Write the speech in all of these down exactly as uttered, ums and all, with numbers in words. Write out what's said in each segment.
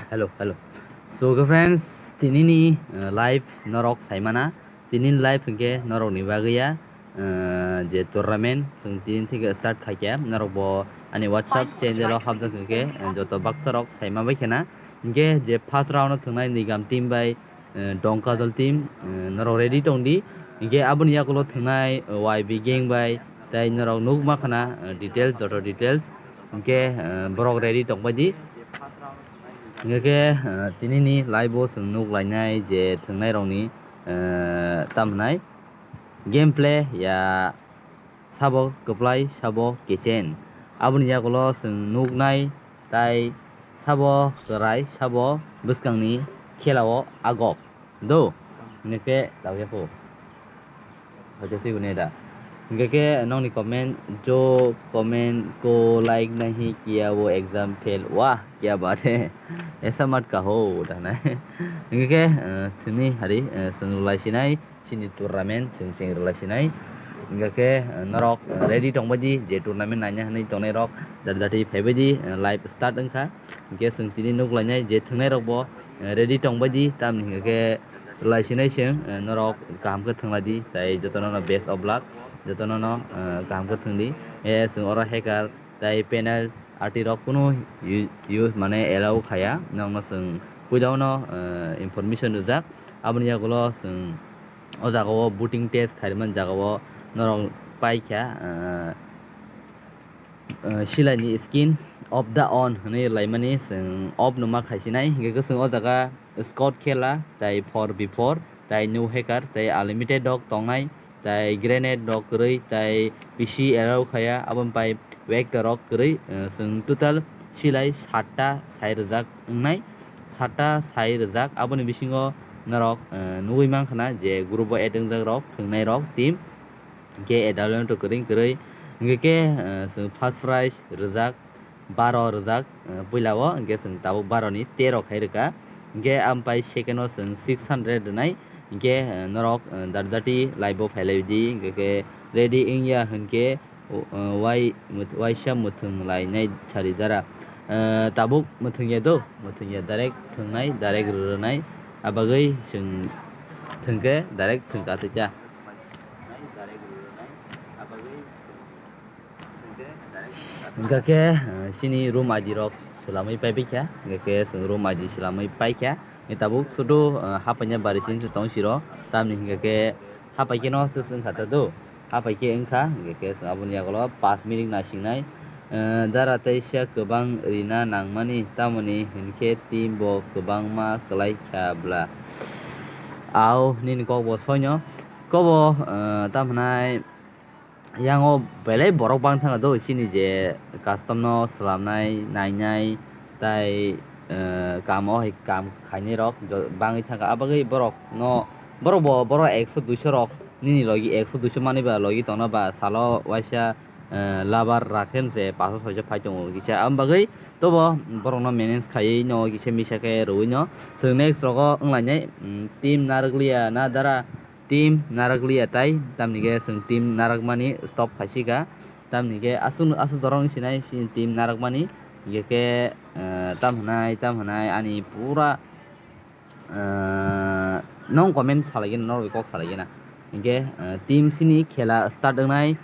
Hello, hello. So, okay, friends, tinini, uh, live norok saimana. Tinini live hwnkhe norokni bagwi ya, uh, je tournament chwng tini theke start khaikha. Norok bo ani WhatsApp channel o habjak hwnkhe, uh, joto baksa rok saima bai khena. Hwnkhe je first round o thwngnai Nigam team bai, uh, Dongkajal team, uh, norok ready tongdi. Hwnkhe aboni yakulo thwngnai, uh, Y B gang bai tei norok nukma khana, uh, details, joto details. Hwnkhe, uh, borok ready tongbaidi. Hingke, eh, tinini live o chwng nuk lainai je thwngnairokni, eh, tamhinai gameplay ya sabo kwplai sabo kichen. Aboni yagulo chwng nuknai tai sabo kwrai sabo bwskangni khela o agok. Do, hingke tauya kho. Hoite swi hwnwi da. Hingke khe nokni comment, "Jo comment ko like nahi kiya wo exam fail." Wah, kya baat hai. Aisa mat kaho, da nai. Hingke khe, eh, chwngni hari, eh, chwng rwlai sinai, chini tournament, chwng chwng rwlai sinai. Hingke khe, eh, norok, eh, ready tongbaidi je tournament naina hwnwi tongnai rok, jati jati phaibaidi, eh, live start wngkha. Hingke chwng tini nuk lainai je thwngnairokbo, eh, ready tongbaidi, tamni hingke khe rwlai sinai chwng, eh, norok kaham khe thwnglaidi, tai jotono no best of luck, jotono no, eh, kaham khe thwngdi. Eh, chwng oro hacker tai penalty rok kunu u-, use mane allow khaya, nokno chwng puilano, eh, information rijak. Aboni yagulo chwng o jaga o booting test khairokmani jaga o norok paikha, eh, eh, silaini skin of the on hwnwi laimani chwng off no ma khaisinai, hingke khe chwng o jaga squad khela, tai four v four, tai no hacker, tai unlimited rok tongnai, tai grenade rok kwrwi, tai P C allow khaya, aboni pai vector rok kwrwi, eh, chwng total silai satta sai rwjak wngnai, satta sai rwjak, aboni bisingo norok, eh, nugwi mankha na je group o add wngjak rok, thwngnai rok, team, hingke adalento kwrwi kwrwi, hingke khe, eh, chwng first prize rwjak baro rwjak, eh, puila o, hingke chwng tabuk baro ni tero khai rwkha, hingke ampai second o chwng six hundred rwnai, hingke, eh, norok, eh, dati dati live o phailai di, hingke khe ready wngya hwnkhe, o, eh, wai-, waisa mwthwng lainai sari dara, eh, tabuk mwthwngya do, mwthwngya direct thwngnai, direct rwnai, abagwi chwng thwngkhe direct thwngka twi ta. Hingka khe, eh, chini room I D rok swlamwi paibaikha, hingka khe chwng room I D swlamwi paikha. Hingke tabuk sudu, eh, hapaina bari sini se tong siro, tamni hingka khe hapai khe no tus wngkha ta do, hapai khe wngkha, hingka khe chwng aboni yagulo pash minute nasingnai, eh, dara teisa kwbang rina nangmani, tamoni hinkhe team bo kwbangma kwlai kha bla. Au nini kok bo soino, kobo, eh, tamo hwnai, Yang o belai borok bang thangkha do, chini je custom no swlamnai, nainai, tai, eh, kam o hai kam khainai rok jo-, bangwi thangkha. Abagwi borok no, borok bo, borok ekso duiso rok nini logi ekso duiso manwi ba logi tongna ba salo waisa, eh, labar rakhe se paso soiso phai tongo kisa. Aboni bagwi tobo borok no manage khaiwi no kisa misa khe rwui no chwng next rogo wnglainai, mm, team narwkliya na dara. Team narakliya tai, tamni khe chwng team narakmani stop khaisika, tamni khe aswk, aswk jorok wng sinai chini team narakmani, hingkhe khe, eh, tam hwnai, tam hwnai ani pura, eh, nong comment salaigena, norok kok salaigena. Hingkhe, eh, team sini khela start wngnai.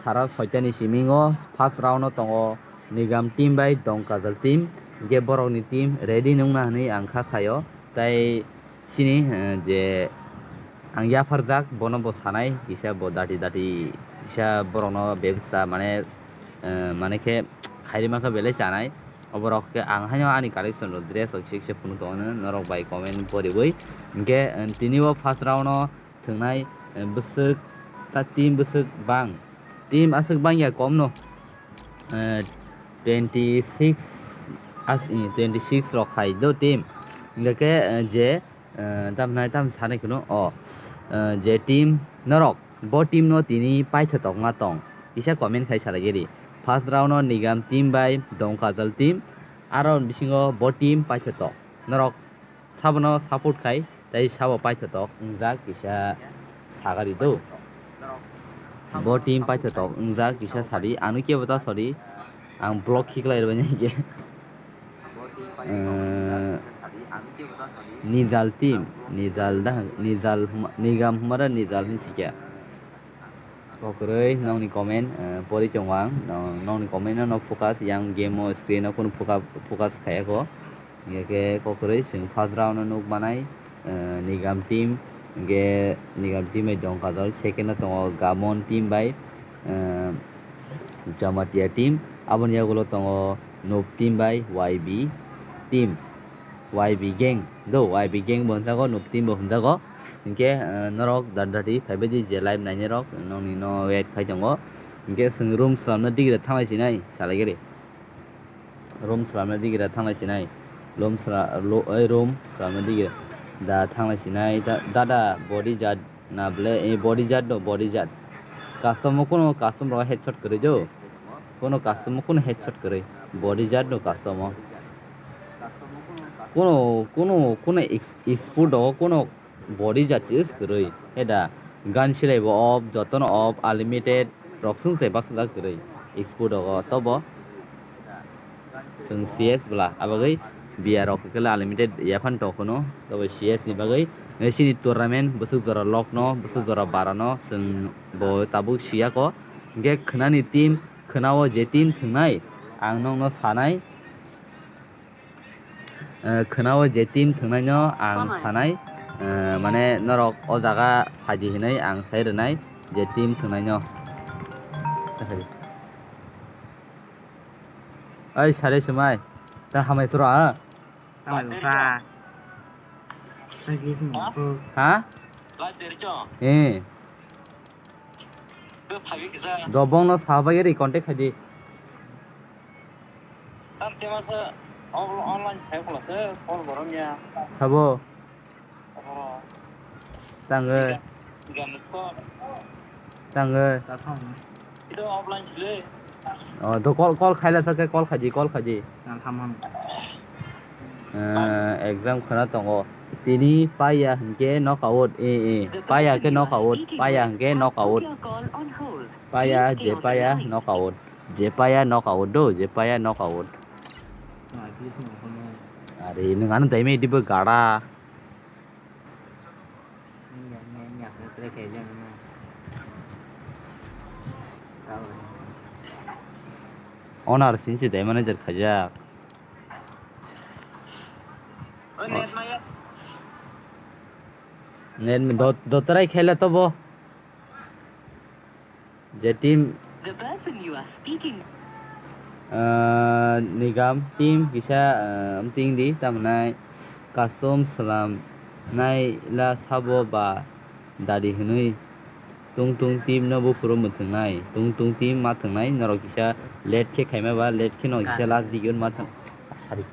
Sara soitani simingo first round o tongo Nigam team bai Dongkajal team, hingke borokni team ready nungna hinui ang kha khaio. Tai chini, eh, je ang yapharjak bono bo sanai kisa bo dati dati kisa borokno bebsa mane, eh, mane khe khairima khe belai chanai. Oborok khe ang haino ani collection rok dress rok kisa kisa phunuk tongo norok bai comment poriwi. Hingke, eh, tini o first round o thwngnai, eh, bwswk ta team bwswk bang. Team aswk bangya komno, eh, twenty six as-, eh, twenty six rok hai do team. Hingkhe khe, eh, je, eh, tamnai tam sanai kheno o, eh, je team norok bo team no tini paithotok ma tong kisa comment khai salaigeri. First round o Nigam team bai Dongkajal team, aro bisingo bo team paithotok norok sabono support khai, tei sabo paithotok wngjak kisa sagari do. Bo team paithotok wngjak kisa sadi, ano kebo ta sadi, ang block khiklai rwbaini hingke. Eh, Nijal team, Nijal da, Nijal hma-, Nigam hmara Nijal hinsikya. Kokroi nongni comment, eh, pori tongo ang, nong-, nongni comment no focus, yang game o screen o kunu focus, focus khayako. Hingke kokroi chwng first round o nuk manai, eh, Nigam team, hingke Nigam team bai Dongkajol, second o tongo Gamon team bai, eh, Jamatia team, aboni yagulo tongo Noob team bai Y B team, Y B gang, do Y B gang bo hwnjago, Noob team bo hwnjago. Hingke, eh, norok dati dati phaibaidi je live nainai rok, nongni no wait khai tongo. Hingke chwng room slamna digira thanglai sinai, salai gari. Room slamna digira thanglai sinai. Room sla-, lo-, oi room slamna digira. Da thanglai sinai, da, dada body jat na ble, eh, body jat do, body jat. Custom o kuno custom rok headshot kwrwi do. Kuno custom o kuno headshot kwrwi. Body jat do custom o. Kuno, kuno, kuno ex-, export o kuno body jat se kwrwi. Heda gan silai bo off, jotono off, unlimited rok sung se baksa kwrwi. Export o tobo. Chwng C S bwla, abagwi B R rok khe unlimited yaphano tongkhono, tei C S ni bagwi, eh, chini tournament bwswk jora lokno, bwswk jora barano chwng bo tabuk siyako. Hingke khwnani team, khwnao je team thwngnai, ang nokno sanai, eh, khwnao je team thwngnaino ang sanai, eh, mane norok o jaga phaidi hinwi ang sai rwnai je team thwngnaino. Ai, sare swmai. Ta hamai sura, ha? Hamai sura. Ta gis mo ko. Ha? Eh. Dobong no sabai ri contact khai di. Online khai ko se call borom ya. Sabo. Tangwi. Tangwi. Oh, to call, call khaila sakhe call khaidi, call khaidi. Eh, exam khana tongo. Tini paya hingke knockout, eh, eh. Paya ke knockout, paya hingke knockout. Paya, je paya knockout. Je paya knockout do, je paya knockout. Are, nwng ano daimai dibo gara. Owner sinchi dai manager khajak. Net dot, dot try khaila to bo. Je team, The person you are speaking. Ah, Nigam team kisa, ah, amting di, tamnai custom slam nai la sabo ba dadi hinui. Tung tung team no buphuru mwthwngnai, tung tung team ma thwngnai, norok kisa late khe khaima ba, late khe no kisa last digit ma thwng. Sorry.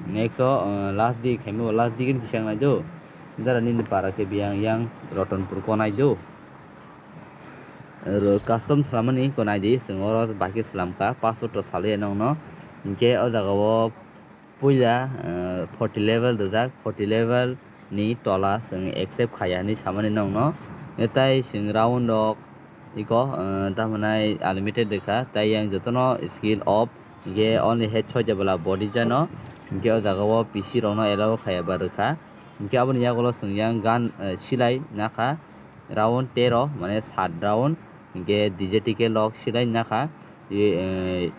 Next o, uh, last di khaima bo last di gini kisa nai do. Dara nini para khe biyang yang Rotonpur ko nai do. Ro-, custom slamani ko nai di, chwng oro bai khe slam kha, password to salai ya nong no. Hinkhe o jaga o puila, uh, forty level rijak, forty level ni tola chwng accept khaiya hinwi samani nongno. Tei chwng round rok iko, uh, tamo nai unlimited rwkha, tei yang jotono skill off, hinkhe only headshot jebla body jano, hinkhe o jaga o P C rokno allow khaiya ba rwkha. Hinkhe aboni yagulo chwng yang gun, uh, silai nakha, round tero, mane sat round, hinkhe D J T K lok silai nakha, e, eh,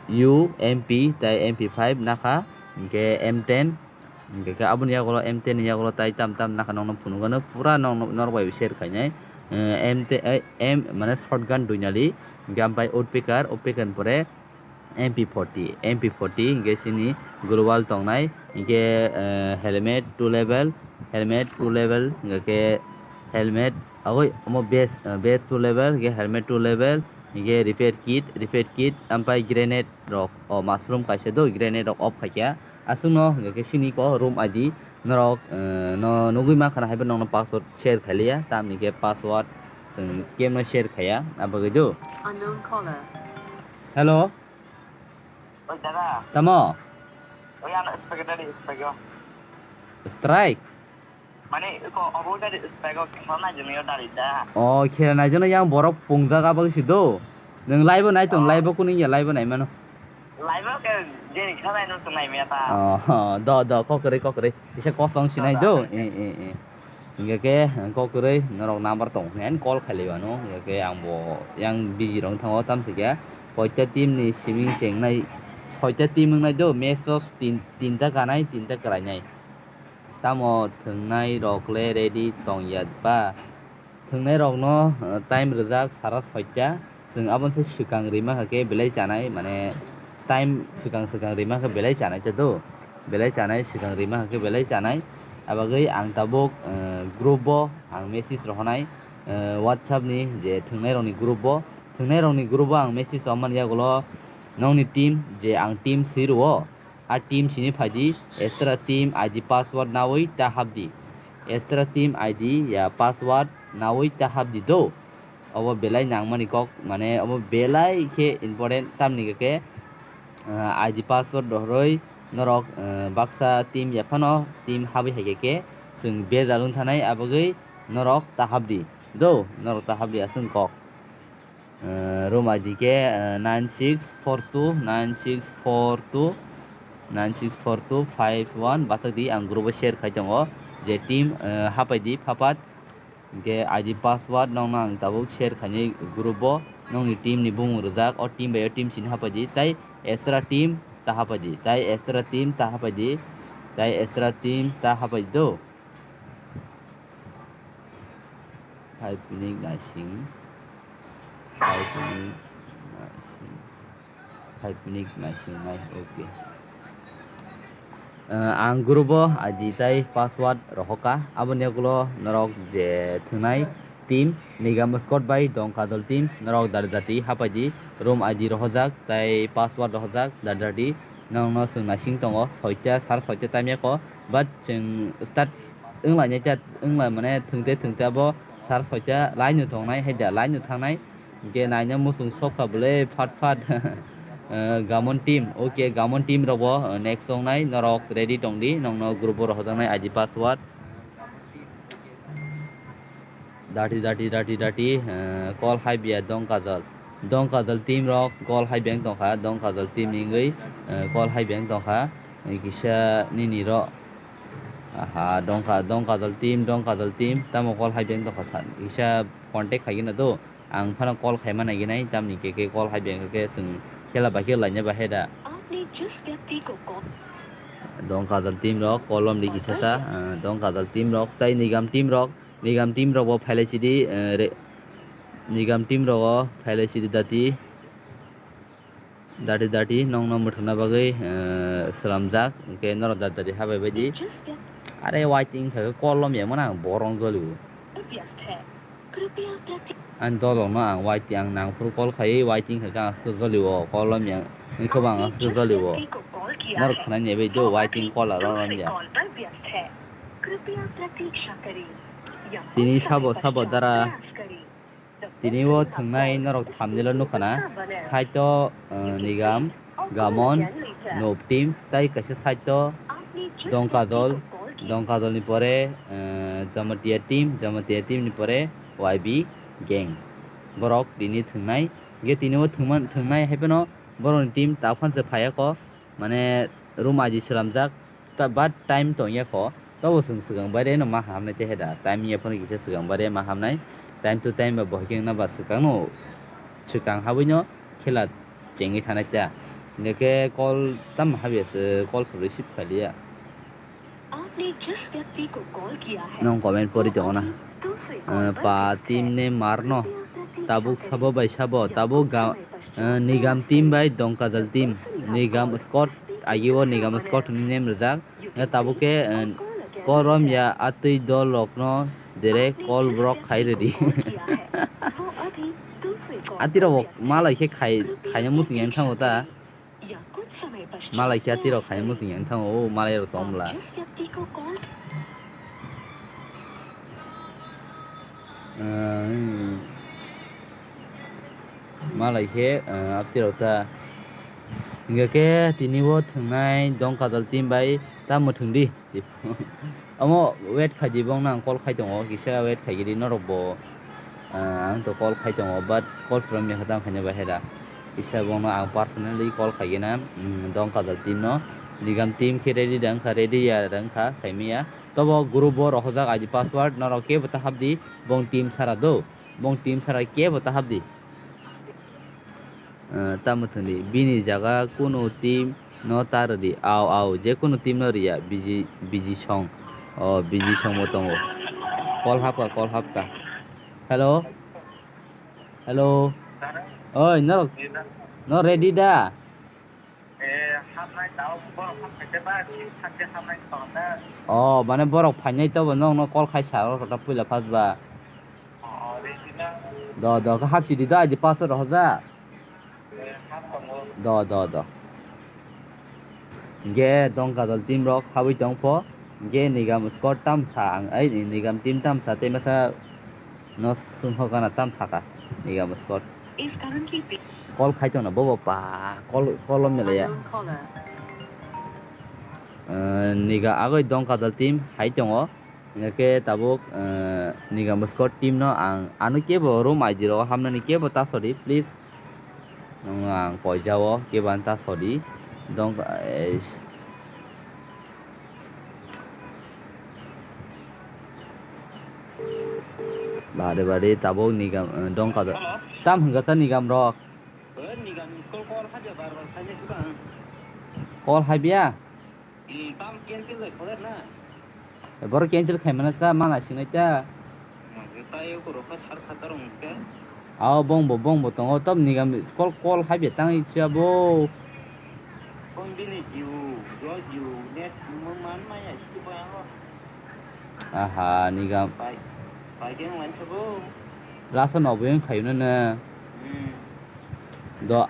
U M P tei M P five nakha, hinkhe M ten, Hingke khe aboni yagulo M ten ni yagulo tai tam tam nakha nokno phunukgano pura nokno norok bai share khainai. Eh, M ten, eh, M mane shotgun duinali, hingke ampai woodpecker, woodpecker ni pore M P forty, M P forty hingke chini global tongnai, hingke, eh, helmet two level, helmet two level, hingke khe helmet, agoi omo vest, eh, vest two level, hingke helmet two level, hingke repair kit, repair kit, ampai grenade rok, o mushroom kaisa do, grenade rok off khaikha. Aswkno hwnkhe sini ko room I D norok, eh, no nugwi mankha na, haibo nokno password share khailiya, tamni khe password chwng kemno share khaiya, abagwi do. Unknown caller. Hello. Oi, dada. Tamo? Oi, ano strike dari, strike o. Strike? Mane, iko, obo dari strike o, khela nai jwnwi o dari da. O, khela nai jwnwi yang borok pungjak abagwi si do. Nwng live o nai tong, oh, live o kuning ya, live o nai mano. Laima ke jeni khanai no tunai meta. Oh, do, do, kok kwrwi, kok kwrwi. Kisa kosong sinai do. Eh, eh, eh. Hingke ke, kok kwrwi, norok number tong, hen call khailai wano. Hingke ke ang bo, yang busy rong thango, tam sike. Koita team ni siming chengnai, soita team wngnai do, match o tin, tinta kanai, tinta kwlainai. Tamo thwngnai rok le ready tong ya ba? Thwngnai rokno, eh, time rwjak sara soita. Chwng aboni sai swkang rima kha khe belai chanai, mane time swkang swkang rima khe belai chanai te do. Belai chanai, swkang rima kha khe belai chanai. Abagwi ang tabuk, eh, group o ang message rohonai, eh, WhatsApp ni je thwngnai rokni group o. Thwngnai rokni group o ang message rohormani yagulo nokni team je ang team swi rwo. A team sini phaidi, extra team I D password nawi ta hapdi. Extra team I D ya password nawi ta hapdi do. Obo belai nangmani kok, mane obo belai khe important, tamni khe, ah, I D password rohorwi norok, ah, baksa team yaphano team habwi hai khe khe chwng bejal wng thanai, abagwi norok ta hapdi do, norok ta hapdi aswng kok. Eh, room I D khe, eh, nine six four two, nine six four two, nine six four two five one. Bathak di, ang group o share khai tongo. Je team, eh, hapai di, phapat. Hingke I D password nokno ang tabuk share khainai group o. Nokni team ni bumung rwjak, o team bai o team sini hapai di. Tai extra team ta hapai di. Tai extra team ta hapai di. Tai extra team ta hapai di do. Five minute naising. Five minute naising. Five minute naising nai, okay. Eh, ang group o I D tai password rohoka. Aboni ulo norok je thwngnai team, Nigam Squad bai Dongkajol team, norok dari dati hapai di. Room I D rohojak, tai password rohojak, dari dati. Nokno chwng naising tongo, soita, sar soita time yako. But chwng start wng lainai ta, wng lai mane thwngte thwngte abo sar soita line no tongnai, hai da line no thangnai. Hingke naina muchung sokha bole phat phat. Eh, Gamon team, okay, Gamon team rok bo, eh, next tongnai, norok ready tongdi, nokno group o rohorjaknai I D password. Dati, dati, dati, dati, eh, call hai biya Dongkajol. Dongkajol team rok call hai beng tongkha, Dongkajol team ni wngwi, eh, call hai beng tongkha. Eh, kisa nini ro. Aha, Dongka, Dongkajol team, Dongkajol team, tamo call hai beng tongkha sa. Kisa contact khaigwna do. Ang phano call khaima naiginai, tamni khe khe call hai beng khe chwng khela bai khe laina bahai da. आपने जिस व्यक्ति को call Dongkajol team rok call lom di kisa sa, eh, Dongkajol team rok tai Nigam team rok, Nigam team rok bo phailai sidi, eh, re-, Nigam team rok o phailai sidi dati. Dati, dati, nokno mwthangna bagwi, eh, swnamjak, hwnkhe norok dati, dati habai baidi. Are waiting khe kolom ya mano ang borong jolio. Ani dolokno ang waiting, ang nangphuru call khai waiting khe ang aswk jolio, kolom ya, wngkhe bo ang aswk jolio. Norok khwnani bai do waiting call aro rom ya. Tini sabo, sabo dara. Tini o thwngnai norok thamnilo nukha na, side o, eh, Nigam, Gamon, Noob team, tai kaisa side o Dongkajol, Dongkajol ni pore, eh, Jamatia team, Jamatia team ni pore Y B gang. Borok tini thwngnai, hingke tini o thwngman-, thwngnai hai phano borokni team ta phan se phaiya kho, mane room I D swnamjak. Ta, but time tongya kho. Tobo chwng swkang baire no ma hamnai te heda. Time ya phano kisa swkang baire ma hamnai. Time to time ba bohikeng na ba swkang no, swkang habwi no khela chengwi thanai ta. Hingke call tam habya se call se receive khaliya. आपने जिस व्यक्ति को कॉल किया है, Nong comment pori tongo na. दूसरे कॉल पर pa व्यस्त है। Team ne marno. Tabuk sabo bai sabo, tabuk ga-, eh, Nigam team bai Dongkajal team, Nigam squad, agi o Nigam squad ni name rijak. Tabuk khe, eh, kolom ya atwi dol rokno direct call borok khai rwdi. Atwi rok malai khe khai, khaina muchung yang thango ta. Malai khe atwi rok khai muchung yang thango, o malai rok tong bwla. Malai khe, ah, apti rok ta. Hingke khe tini bo thwngnai Dongkajal team bai ta mwthwng di. Omo wait khai di, bongno ang call khai tongo, kisa wait khai di norok bo, ah, ang to call khai tongo, but call slam ya kha tang khaina bahai da. Kisa bono ang personally call khaigena, mm, Dongkadal team no. Nigam team khe ready da wngkha, ready ya da wngkha, saimaya. Tobo group bo rohorjak I D password, norok kebo ta hapdi, bong team sara do, bong team sara kebo ta hapdi. Eh, tamo thwngdi, bini jaga kunu team no ta rwdi, au, au, je kunu team no rwya, biji, biji song, o, biji song bo tongo. Call hapkha, call hapkha. Hello? Hello. Oi, norok, no ready da? Eh, hapnai tao borok hapnai te ba, ki sakte hapnai tong da. Oh, mane borok phainai tobo nokno call khai sa, oro kota puila first ba. Oh, ready na? Do, do, khe hapsi di da, I D password hoja. Eh, hap tongo. Do, do, do. Hingke Dongkadal team rok habwi tong pho. Hingke Nigam squad tamsa ang, ai, Nigam team tamsa tei masa no sungho gana tamsa ka Nigam squad. Is currently pi- Call khai tongna bobo pa, call, call o melaya. Unknown caller. Eh, Niga agoi Dongkadal team hai tongo. Hingke tabuk, eh, Nigam squad team no ang ano kebo room I D rogo hamnani kebo ta sori, please. Nwng ang poijao kebo ang ta sori. Dong, eh, bade bade tabuk Nigam, eh, Dongkadal. Hello? Tam hingka sa Nigam rok. Eh, Nigam ni call, call haja bar bar khaina suka. Call habya? Hmm, tam cancel lai kholer na. Eh, boro cancel khai mana sa mana sinai ta. Mangsa tayo koro kha sar satar ungke. Ao bong bo, bong bo tongo, tam Nigam call, call habya tang icha bo. Bong bini jiu, jo jiu, net mo man maya siti bo ango. Aha, Nigam. Pai, pai khe wng lain sabo. Lasa no bo yang khayo na na. Hmm. Do,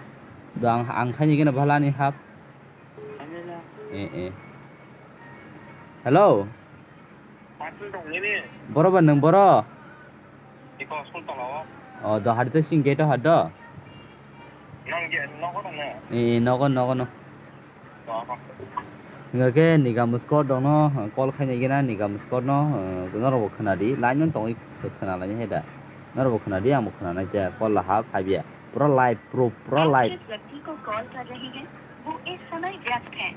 do ang, ang khaini gana bhalani hap. Khaini na. Eh, eh. Hello. Patul dong ini. Boro ba nwng boro? Iko school tola o. O, do hari to sing gate o har do. Nang ge, nogo dong ne? Eh, eh, nogo, nogo no. Hingke Nigam squad rokno call khaina gena Nigam squad no, eh, norok bo khwnadi, line no tongwi se khwnalaini hai da. Norok bo khwnadi, ang bo khwnanai khe call laha phaibiya. Pura live, pro, pura live. आप जिस व्यक्ति को कॉल कर रहे हैं, वो इस समय व्यस्त है।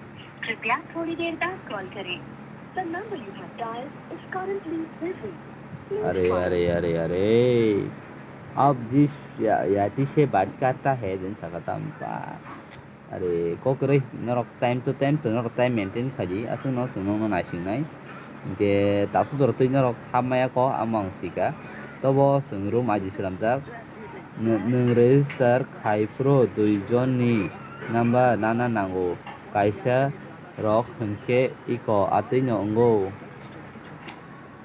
कृपया थोड़ी देर बाद कॉल करें। The number you have dialed is currently busy। Please अरे, try। अरे, अरे, अरे। अब जिस या-, यात्री से बात करता है, दिन सकता हम पा। Are, kok kwrwi, norok time to time to norok time maintain khaidi, aswkno chwng nokno naisingnai. Hinkhe tabuk jora twi norok hapmaya kok, amo ang sika. Tobo chwng room I D swnamjak. Nw-, nwng register khai phuru dui jonni number nana nango. Kaisa rok hinkhe iko atwino wngo.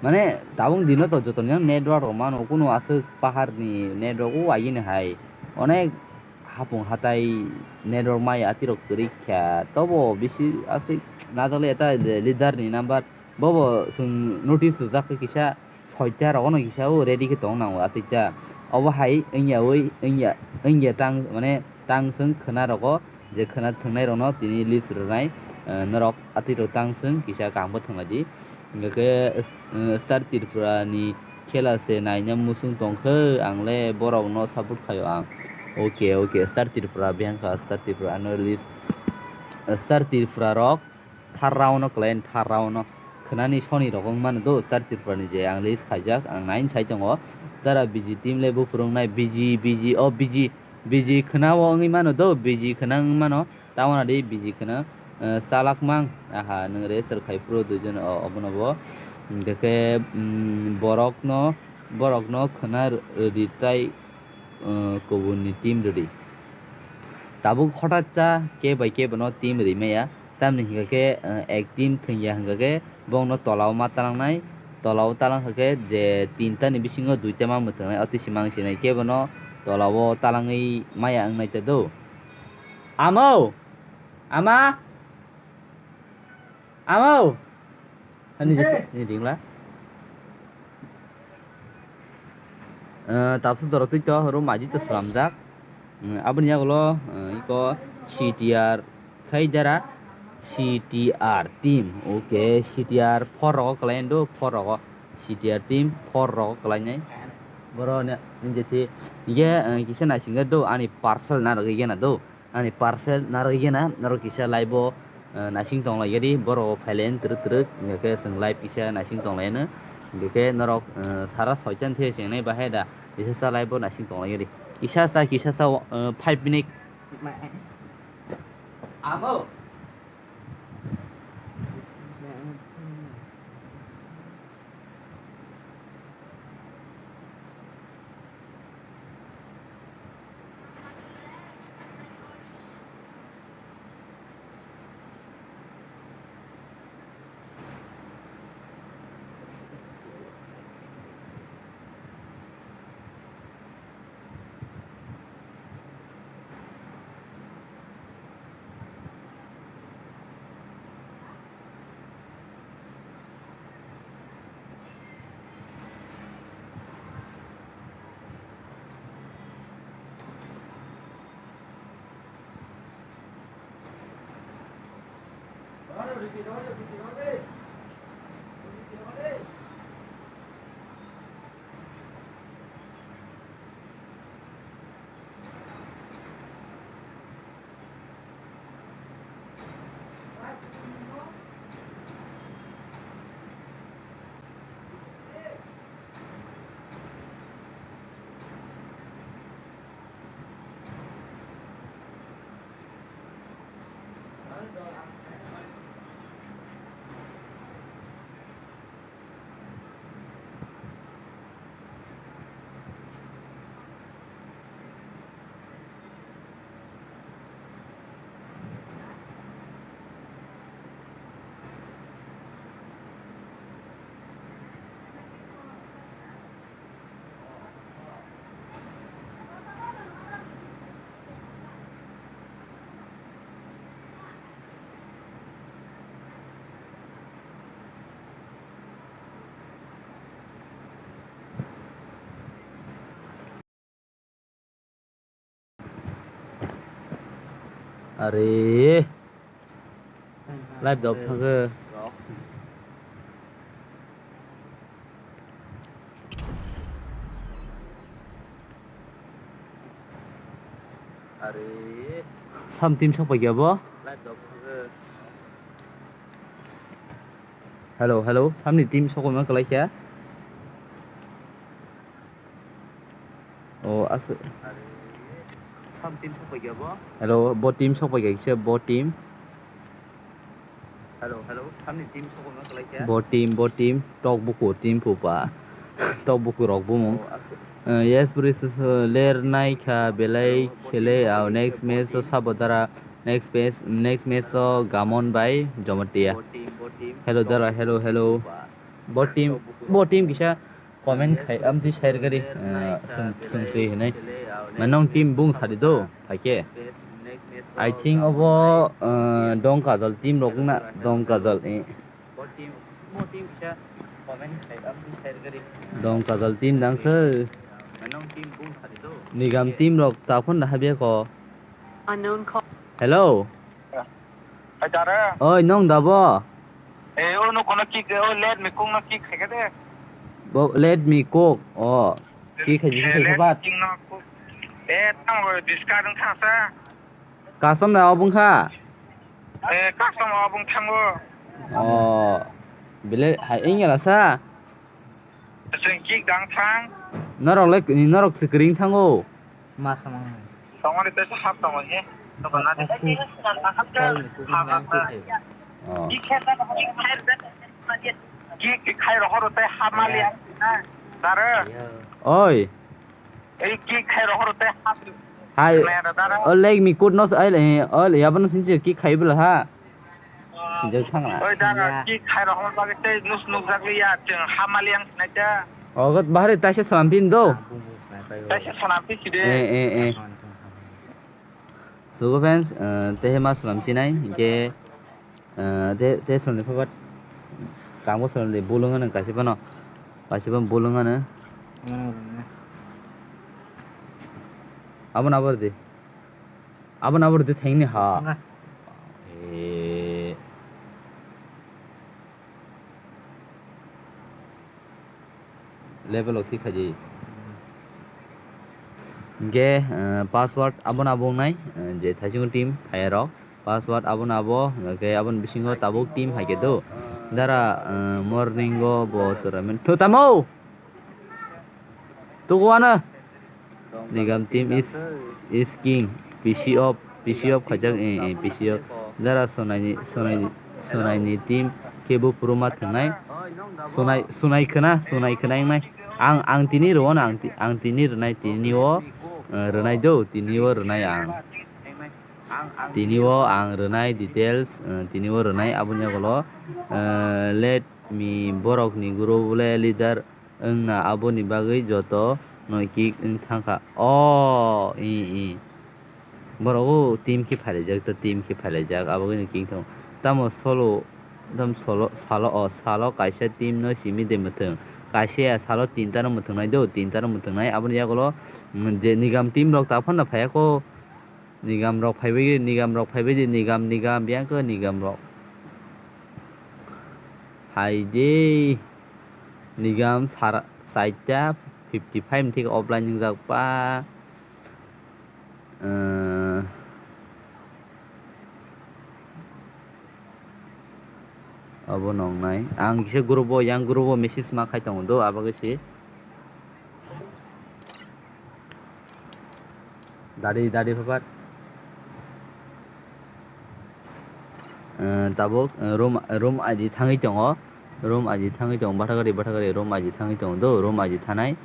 Mane, tabuk dino to jotono network rok mano, kunu aswk paharni network o agini hai. Onek hapung hatai network mai atirok kwrwi kha, tobo bisi aswk najak le ta leader ni number, bobo chwng notice rwjak khe kisa soita rogono kisa o ready khe tong nango atwita. Obo hai wngya oi, wngya, wngya tang, mane tang chwng khwna rogo, je khwna thwngnai rokno tini list rwnai, eh, norok atirok tang chwng kisa kaham khe thwnglaidi. Hingkhe, eh, Star Tripura ni khela se naina muchung tongkhe, ang le borok no support khaio ang. Oke, oke, Star Tripura, bihang kha Star Tripura, ano list, eh, Star Tripura rok thar round no kwlai, thar round no khwnani soni rok wng mano do, Star Tripura ni je ang list khaijak, ang nine sai tongo. Tara B G team le buphuru wngnai, B G, B G, o B G, B G khwna o wngwi mano do, B G khwna wng mano. Tamoni di biji kheno, eh, chalak mang, aha, nwng register khai phuru duijon, o, obono bo. Hingkhe, mm, borokno, borokno khwna rw-, rwdi tai, eh, kubunni team rwdi. Tabuk hothat cha kebo bai kebo no team rwi maya. Tamni hingkhe, eh, ek team thwngya hingkhe bongno tolao ma talangnai. Tolao talang khe je tinta ni bisingo duita ma mwthwngnai, o twi se mang sinai kebo no tolao talangwi maya wngnai ta do. Amo! Ama! Amo! Ani je, ni dingla. Eh, tapsu dorok twi to, oro maji to slamjak. Eh, aboni yagulo, eh, iko C T R khai dara, C T R team. Okay, C T R four rogo kwlai ando, four rogo. C T R team four rogo kwlainai. Boro ne, je thi, ye, eh, kisa naising do, ani parcel na rwgwi gena do, ani parcel na rwgwi gena, norok kisa live o, eh, naising tong lai gadi, boro phailen twrwk twrwk, hingke swng live kisa naising tong lai no, hingke norok, eh, sara soitan the chengnai bahai da, kisa sa live o naising tong lai gadi, kisa sa, kisa sa, eh, five minute. Amo. Are. Live dok thangkhe. Are. Sam team sok paikya bo? Live dok thangkhe. Hello, hello. Samni team sok ma kwlai kha. Oh, as. Hello, bo team sok paikha kisa, bo team. Hello, hello. Samni team sok ma kwlai kha. Bo team, bo team. Tok buku team pupa. Tok buku rok bumung. Oh, as. Eh, yes, bro, so, so, ler nai kha belai khele au next match o sabo dara. Next match, next match o Gamon bai Jomatia. Hello dara, hello, hello. Bo team, bo team kisa comment khai, amtwi share gari, eh, sung, sung se hinai. Manong team bung sadi do, phaikhe. I think obo, eh, Dong Kajol team rok na, Dong Kajol, eh. Dong Kajol team dang khe. Nigam team rok ta phone da habya ko. Unknown call. Hello. Hai dara. Oi, nong da bo? Eh, o no kono kick, o let me cook no kick khai de. Bo let me cook. Oh. Kick khai, kick khai bat. Eh, tang bo discard thang sa. Custom da obung kha? Eh, custom obung thango. Oh. Bile hai engela sa? Chwng kick dang thang. Norok le, norok se kring thango. Ma samang. Tongoni tesa hap tongo he. Tongona de. Hap hap. Oh. Kick khai rohoro te hap mali. Dara. Oi. Ei kick khai rohoro te hap. Hai. Nera dara. O leg mi kut nos ai le, o le yabano sinche kick khai bela ha. Sinjak thangna. Oi dara, kick khai rohoro bagwi tei nus nukjak liya, chwng hap mali ang sinai ta. Ogot bahari taisa salam pin do. Taisa salam pin side. Eh, eh, eh. So, friends, eh, tehe ma salam sinai, hingke, eh, te, te salam ni phabat, kamo salam de bulung ano kaisa pano, kaisa pano bulung ano. Abo na abo de. Abo na abo de thengni ha. Thanga. Eh. Level o thik khaji. Hmm. Hingke, eh, password abono abo wngnai, eh, je thaisingo team phaiyarok. Password abono abo, hingke aboni bisingo tabuk team hai khe do. Dara, eh, morning o bo tournament. Thu tamo! Tukuano! Nigam team is, is king. P C off, P C off khaijak, eh, eh, P C off. Dara Sonaini, Sonaini, Sonaini team kebo phuru ma thwngnai. Sonai, Sonai khna, Sonai khna wngnai. Ang, ang tini rwo na, ang ti-, ang tini rwnai, tini o, eh, rwnai do, tini o rwnai ang. Tini o ang rwnai details, eh, tini o rwnai aboni yagulo, eh, let me borok ni group le leader wngna aboni bagwi joto no kick wng thangkha. O, i, i. Borok o team khe phailaijak, to team khe phailaijak, abo wngkhe king thung. Tamo solo, tam solo, salo, o, salo kaisa team no simi de mwthwng. Kaisa ya salo tinta no mwthwngnai do, tinta no mwthwngnai. Aboni yagulo, mm, je nigam team rok ta phano phaiya kho. Nigam rok phaibai, nigam rok phaibai di, nigam, nigam, biyang khe nigam rok. Hai de, nigam sar, saita fifty five thik offline wngjak pa. Eh, abo nongnai. Ang kisa group o, yang group o message ma khai tongo do, abo khe se. Dadi, dadi, phapat. Eh, tabuk, eh, room, room I D thangwi tongo. Room I D thangwi tongo. Bathagari, bathagari, room I D thangwi tongo do. Room I D thanai.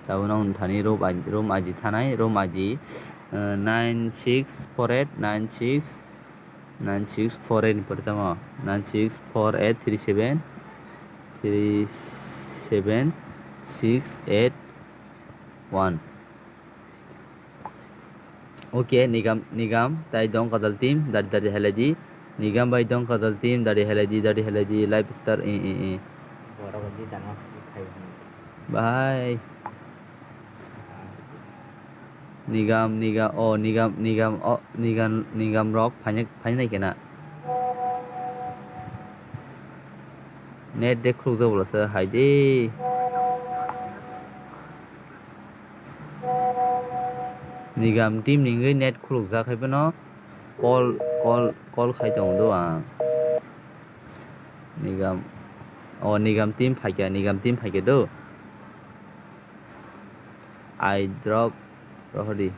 Tabuk nang thani room I D, room I D thanai. Room I D, eh, nine six four eight nine six, nine six four eight ni pore tamo. Nine six four eight three seven, three seven six eight one. Okay, nigam, nigam, tai dong kajal team, dari, dari helai di. Nigam bai dong kajal team, dari helai di, dari helai di, live star, i, i, i. Borok di dana se khai. Bye. Nigam, nigam, o, nigam, nigam, o, nigam, nigam rok, phainai, phainai kena. Net de khulukjak bolasa hai de. Nigam team ni wngwi net khulukjak hai phano call, call, call khai tongo do ang. Nigam, o nigam team phaikha, nigam team phaikha do. I drop, rohori.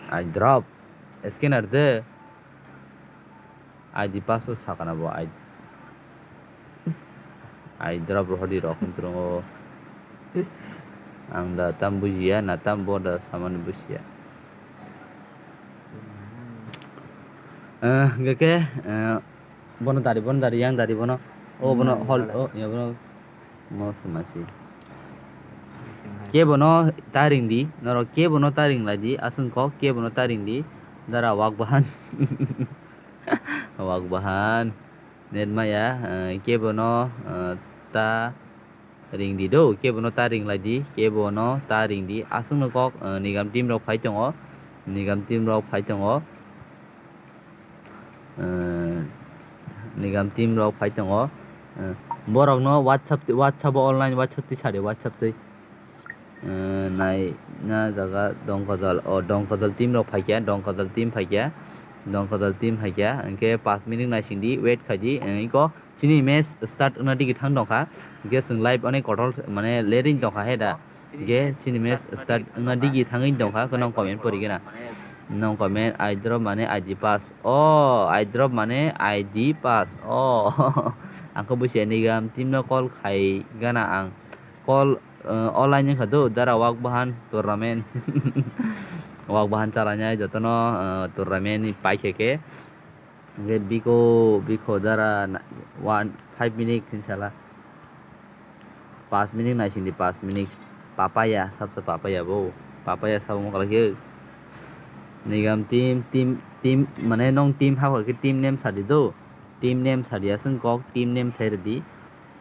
I drop. Scanner de. I D password sakana bo I D. I drop rohordi rok hwn twrwngo. Ang da tam bujiya na tam bo da samani bujiya. Eh, hingke ke, eh, bono dari, bono dari, yang dari bono. O bono hol, o, ya bono. Mo sumasi. Kebono taring di, norok kebono taring lai di, aswng kok kebono taring di, dara wak bahan. Wak bahan. Net maya, eh, kebono, eh, ta ring di do, kebono ta ring lai di, kebono ta ring di, aswk no kok, eh, nigam team rok phai tongo, nigam team rok phai tongo, eh, nigam team rok phai tongo, eh, borok no WhatsApp, WhatsApp o online, WhatsApp twi sadi, WhatsApp twi. Eh, nai na jaga Dongkajal, o Dongkajal team rok phaikya, Dongkajal team phaikya, Dongkajal team phaikya, hingke pash minute naising di, wait khai di, eh, iko chini match start wngna digi thang tongkha, hingke chwng live onek kotor mane lereng tongkha he da, hingke chini match start wngna digi thangwi tongkha, hwnkhe nong comment pori gana, nong comment I drop mane I D pass, o I drop mane I D pass, o ang khe busia nigam team no call khai gana ang. Call, eh, online wngkha do, dara wak bahan tournament. Wak bahan chalainai jotono, eh, tournament ni paikhe khe. Hingke biko, biko dara na-, one, five minute hinsala. Pash minute naising di, pash minute. Papaya, sabsa papaya bo. Papaya sabo wngkha khe. Nigam team, team, team, mane nong team hakha khe team name sadi do. Team name sadi aswng kok, team name sai rwdi.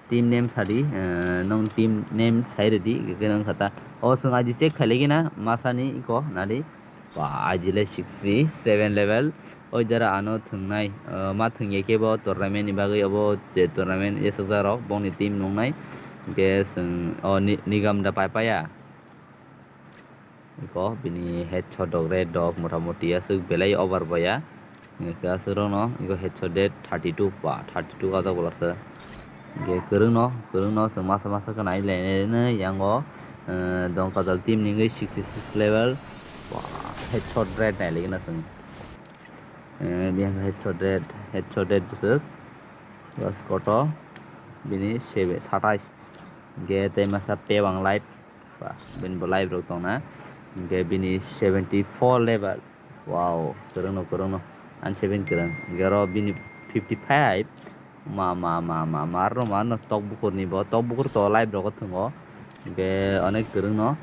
Team name sadi, eh, nong team name sai rwdi, hwnkhe nang kha ta. O chwng I D check khailai gina, masani iko nadi. Ba, I D le sixty seven level. Oi dara ano thwngnai, eh, ma thwngya khe bo tournament ni bagwi obo je tournament yesakjak rok, bongni team nungnai. Hwnkhe chwng, o ni-, nigam da pai paya. Iko bini headshot rok, rate rok, motamoti aswk belai over baya. Hwnkhe aswk rokno iko headshot rate thirty two, ba, thirty two ajak bolasa. Hwnkhe kwrwngno, kwrwngno chwng masa masa khe nai lainai yango, eh, Dongkajal team ni wngwi sixty six level. Ba, headshot rate nai laigwna chwng. Eh, biyang headshot rate, headshot rate bwswk. Bas koto bini sebe satais. Hwnkhe tei masa P one live. Ba, bini bo live rok tongna. Hwnkhe bini seventy four level. Wow, kwrwngno, kwrwngno. Ani seven kwrwng. Hwnkhe oro bini fifty five. Ma, ma, ma, ma, ma, arno, ma, arno tok bukur ni bo, tok bukur to live rogo thwngo. Hwnkhe onek kwrwngno.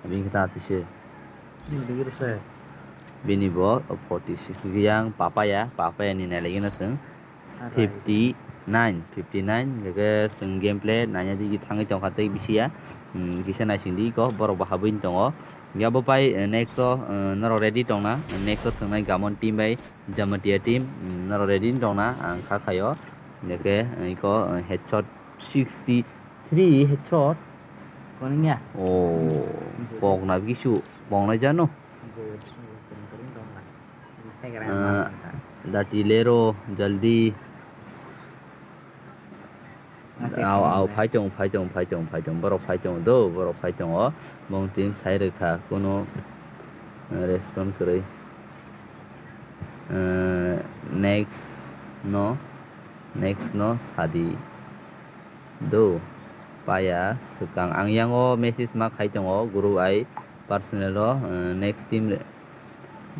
Bini khe ta tise. Bini bo forty six yang papaya, papaya ni nai lagi na chwng. Fifty nine, fifty nine, hwnkhe chwng gameplay naina di thangwi tongkha tei bisi ya. Hmm, kisa naising di ko, borok bo habwi tongo. Ya bo pai, eh, next o, eh, norok ready tongna, next o thwngnai Gamon team bai Jamatia team, hmm, norok ready tongna ang kha khaio. Hwnkhe, eh, iko, eh, headshot sixty three headshot. Kono ya? Oh, pokna bisu, pokna jano? Ah, dati lero, jaldi. Au, au, phai tong, phai tong, phai tong, phai tong, borok phai tong do, borok phai tong o. Bong tin sai rwkha, kuno, eh, respond kwrwi. Eh, next no, next no sadi do, paya swkang. Ang yango message ma khai tongo, group ai personal o, eh, next team,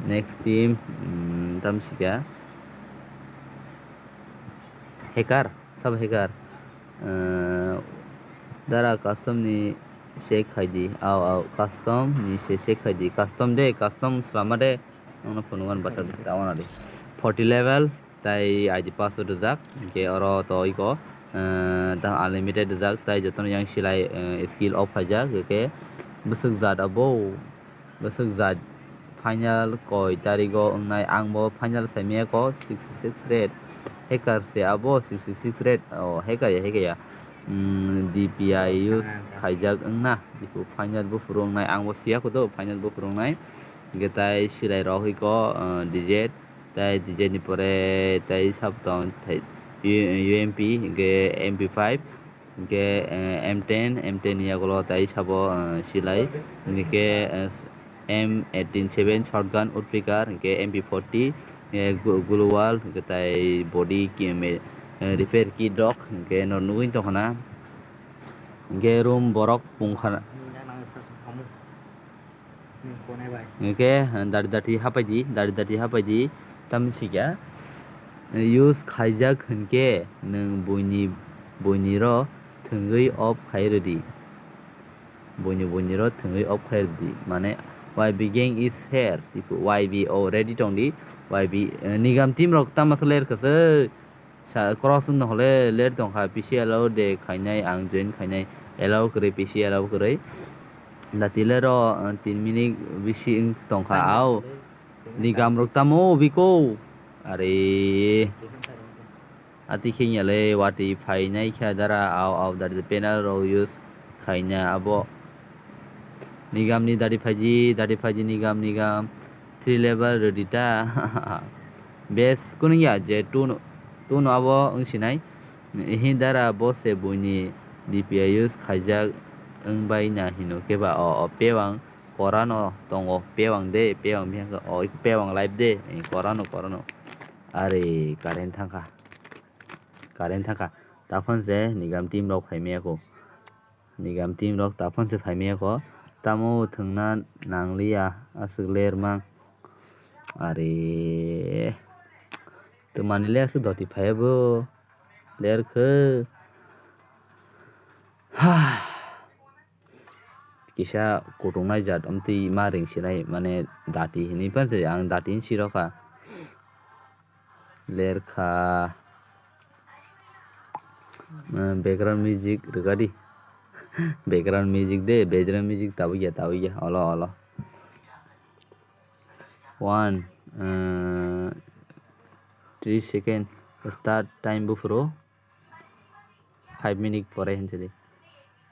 next team, mm, tam sika. Hacker, sub hacker. Eh, dara custom ni check khai di. Au, au, custom ni se check khai di. Custom de, custom slama de. Nokno phunukgo basa tawana di. Forty level, tai I D password rijak. Hwnkhe oro to iko, eh, ta unlimited rijak. Tai jotono yang silai, eh, skill off khaijak. Hwnkhe bwswk jat abo. Bwswk jat final koi tarigo wngnai, ang bo final saimaya ko sixty six rate. Hacker se abo sixty six rate, o hacker ya, hacker ya. Mm, D P I use khaijak wngna, iko final buphuru wngnai, ang bo siya kodo final buphuru wngnai. Hwnkhe tai silai rok iko, uh, D Z, tai D Z ni pore tai sab tong, tai U M P, hwnkhe M P five. Hwnkhe, eh, M ten, M ten ni yagulo tai sabo, eh, silai. Hwnkhe, eh, M eighteen seven shotgun, Utpikar, hwnkhe M P forty, eh, gu-, global, hwnkhe tai body ki-, me-, eh, repair kit rok, hwnkhe no nugwi tongkhana. Hwnkhe room borok pungkhana. Hwnkhe, eh, dari dati hapai di, dari dati hapai di, tamni sikya, eh, use khaijak hwnkhe nwng buini, buini ro thwngwi off khai rwdi. Buini, buini ro thwngwi off khai rwdi. Mane, Y B gang is here. Tipo, Y B O ready tongdi. Y B, eh, Nigam team rok tamo se ler kwswi. Sa cross wngno hole ler tongkha, P C allow de khainai, ang join khainai, allow kwrwi, P C allow kwrwi. Dati lero, uh, tin minute bisi wng tongkha, au. Nigam rok tamo biko. Are. Ati khenya le wati phainai kha dara, au, au, dati penal rok use khaina abo. Nigam ni dati phaji, dati phaji, Nigam, Nigam. Three level rwdi ta. Bes kunung ya je two no, two no abo wng sinai. Ihi dara bo se buini D P I use khaijak wng bai na hino khe ba o, o pewang kora no tongo, pewang de, pewang bihang khe o, pewang live de, eh, kora no, kora no. Are current thangkha. Current thangkha. Taphon se Nigam team rok phaimaya ko. Nigam team rok taphon se phaimaya ko. Tamo thwngna nangliya aswk ler mang. Are. Twmani le aswk doti phaiya bo. Ler khe. Ha. Kisa kutungnai jat amtwi ma ring sinai mane dati hinwi panse ang dati hinwi sirokha. Lerkha. Eh, background music rwgadi. Background music de, background music tabukya, tabukya. Olo, olo. One, eh, three second. Start time buphuru. Five minute pore hinse de.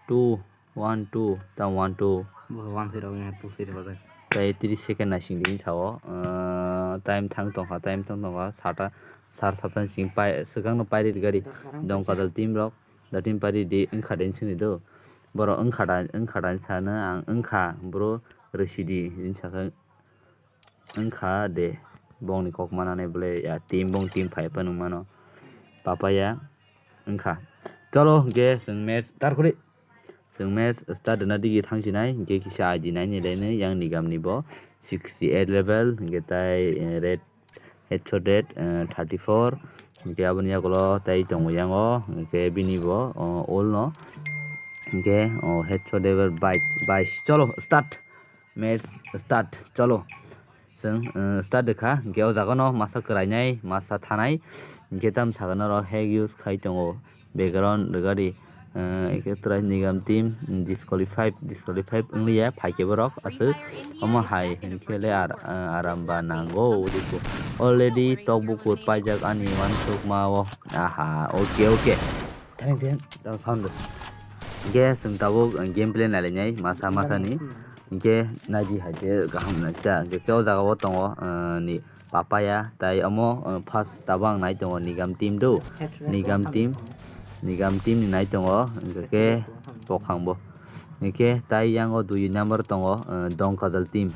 Two, One, two, ta one, two. Bo one, zero, two, zero, zero. Tai tris second naising di sao. Ah, time thang tongkha, time thang tongkha. Sata, sar sata sing pai, swkang no pai ri gari. Dong kajal team rok, da team pai ri di, wngkha den sini do. Boro wngkha da, wngkha da sana ang wngkha, bro, rwsi di, din sakha. Wngkha de, bongni kok manani bole ya team, bong team phai phano mano. Papaya wngkha. Cholo, hwnkhe chwng match start khuli. Chwng match start rwna digi thangsinai, hwnkhe kisa I D nai ni lainai, yang ni gamni bo sixty eight level, hwnkhe tai, eh, red, headshot red, eh, thirty four, hwnkhe aboni yagulo tai tongo yango, hwnkhe bini bo, oh, ul no, hwnkhe, oh, headshot level bais, bais. Cholo, start. Match start, cholo. Chwng, uh, start rwkha, hwnkhe o jaga no masa kwrainai, masa thanai, hwnkhe tam sakha norok hack use khai tongo, background rwgadi, uh, hwnkhe try nigam team, mm, disqualified, disqualified wngliya, phaikhe borok aswk, omo hai hwnkhe le ar-, uh, aram ba nango, already tok bukur paijak ani uansukma o, aha, okay, okay. Thank you, thank you, sound. Hwnkhe chwng tabuk, uh, gameplay nailainai, masa, masa ni. Hwnkhe naidi hai khe kaham nai ta. Hwnkhe khe o jaga o tongo, ah, ni papaya, tai omo, ah, first tabuk ang nai tongo nigam team do. Nigam team, nigam team ni nai tongo, hwnkhe khe kokhang bo. Hwnkhe tai yang o dui number tongo, ah, Dongkajal team.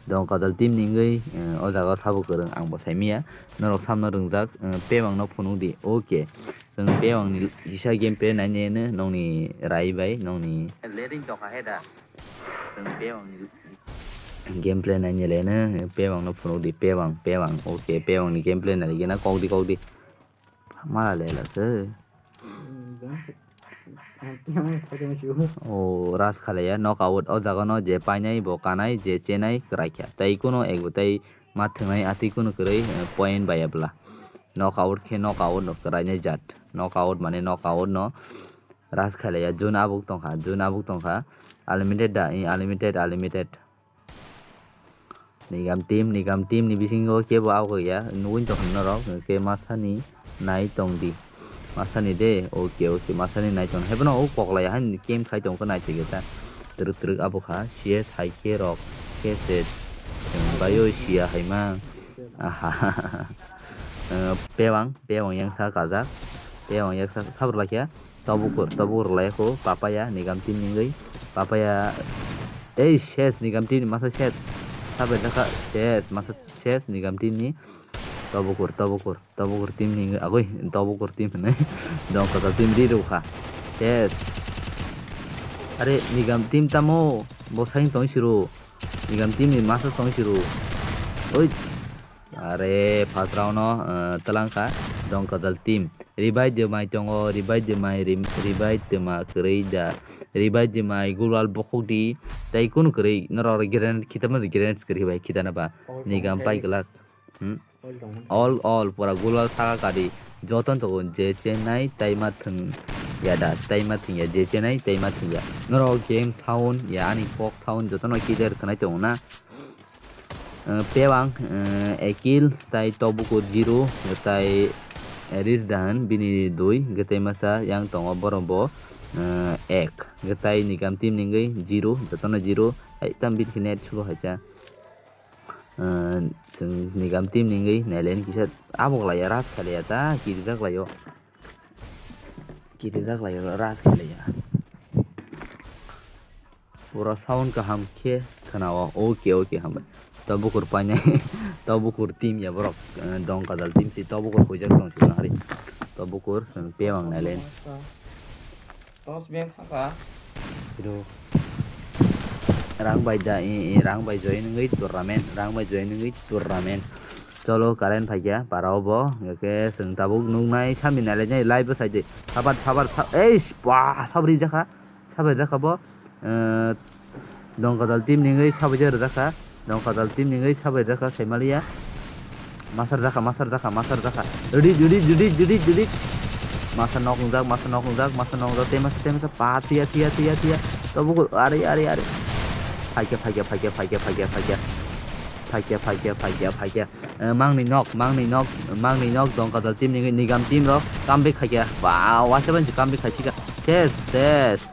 Dongkajal team ni wngwi, ah, o jaga o sabo kwrwng ang bo saimanya. Norok samno rwngjak, ah, pebang no phunuk di. Okay. Chwng pebang ni kisa gameplay nai nai no nokni rai bai, nokni. Gameplay nainai le no, pebang no phunuk di, pebang, pebang, okay, pebang ni gameplay nai gena kok di, kok di. Mala le la se. O ras khalaya, knock out, o jaga no je painai bo kanai, je chenai kwrai kha. Tai kuno ego tai ma thwngnai atwi kuno kwrwi, eh, point bai abla. Knock out khe knock out no kwrainai jat. Knock out mane knock out no. Ras khailaiya, June abuk tongkha, June abuk tongkha. Unlimited da, i unlimited, unlimited. Nigam team, nigam team ni bisingo kebo abuk ya, nugui tongkha norok, ke masani nai tong di. Masani de, okay, okay, masani nai tong. Hebono o koklai han kem khai tongkha nai tongkha ta. Twrwk twrwk abuk ha, C S hai khe rok, khe se, bayo siya hai ma. Aha. Eh, pewang, pewang yang sa kajak. Pewang yang sa, sabur lakya. Tobukur, tobukur rwlai kho, papaya, nigam team ni wngwi, papaya, ei, ses, nigam team ni masa ses, sabai jakha, ses, masa ses, nigam team ni, tobukur, tobukur, tobukur team ni wngwi, agoi, tobukur team hinwi, dong kotor team ri rwkha, ses, are, nigam team tamo, bo saing tong siro, nigam team ni masa tong siro, oi. Are first round no, eh, twlang kha Dongkajal team. Ribai de mai tongo, ribai de mai, rim-, ribai de ma kwrwi da. Ribai de mai gulwal bokhok di. Tai kunu kwrwi norok grenade khitama, grenade kwrwi bai khitana ba. Nigam pai glak. Hmm? All, all, pura gulwal saka kari. Joton to je chenai tai ma thwng ya da, tai ma thwng ya, je chenai tai ma thwng ya. Norok game sound ya, ani kok sound jotono clear khwnai tongo na. Eh, Pewang, eh, Ekil, tai Tobukur Zero, tai, eh, Rizdan, bini dui, hwnkhe tai masa yang tongo borok bo, eh, ek, hwnkhe tai nigam team ni wngwi Zero, jotono Zero, hai tam bini khe net sulo hai cha. Eh, chwng nigam team ni wngwi nailai kisa abok laiya, ras khalaiya ta, kirijak laio. Kirijak lai ras khlaiya. Pura sound kaham khe khwnao. Okay, okay, hambai. To bukur painai. To bukur team ya borok. Eh, Dongkajal team si to bukur huijak tong si hari. To bukur seng pewang nailen. Tos beng thaka. Hiro. Rang bai da, i, i, rang bai join wngwi tournament, rang bai join wngwi tournament. Cholo, current phaikya, para o bo, hwnkhe chwng tabuk nuknai, sami nailainai, live o saidi, sabar, sabar, sa-, eish, ba, sabri jakha, sabri jakha bo, eh, Dongkajal team ni wngwi sabri jakha, Dongkajal team ni wngwi sabri jakha, saimaliya. Masar jakha, masar jakha, masar jakha. Ready, ready, ready, ready, ready. Masa nok wngjak, masa nok wngjak, masa nok wngjak, tei masa, tei masa, pa, tiya, tiya, tiya, tiya. Tobo ko, are, are, are. Phaikya, phaikya, phaikya, phaikya, phaikya, phaikya. Phaikya, phaikya, phaikya, phaikya. Eh, mangni nok, mangni nok, mangni nok, Dongkajal team ni, nigam team rok, comeback khaikya. Ba, waisa bai comeback khaisika. Ses, ses.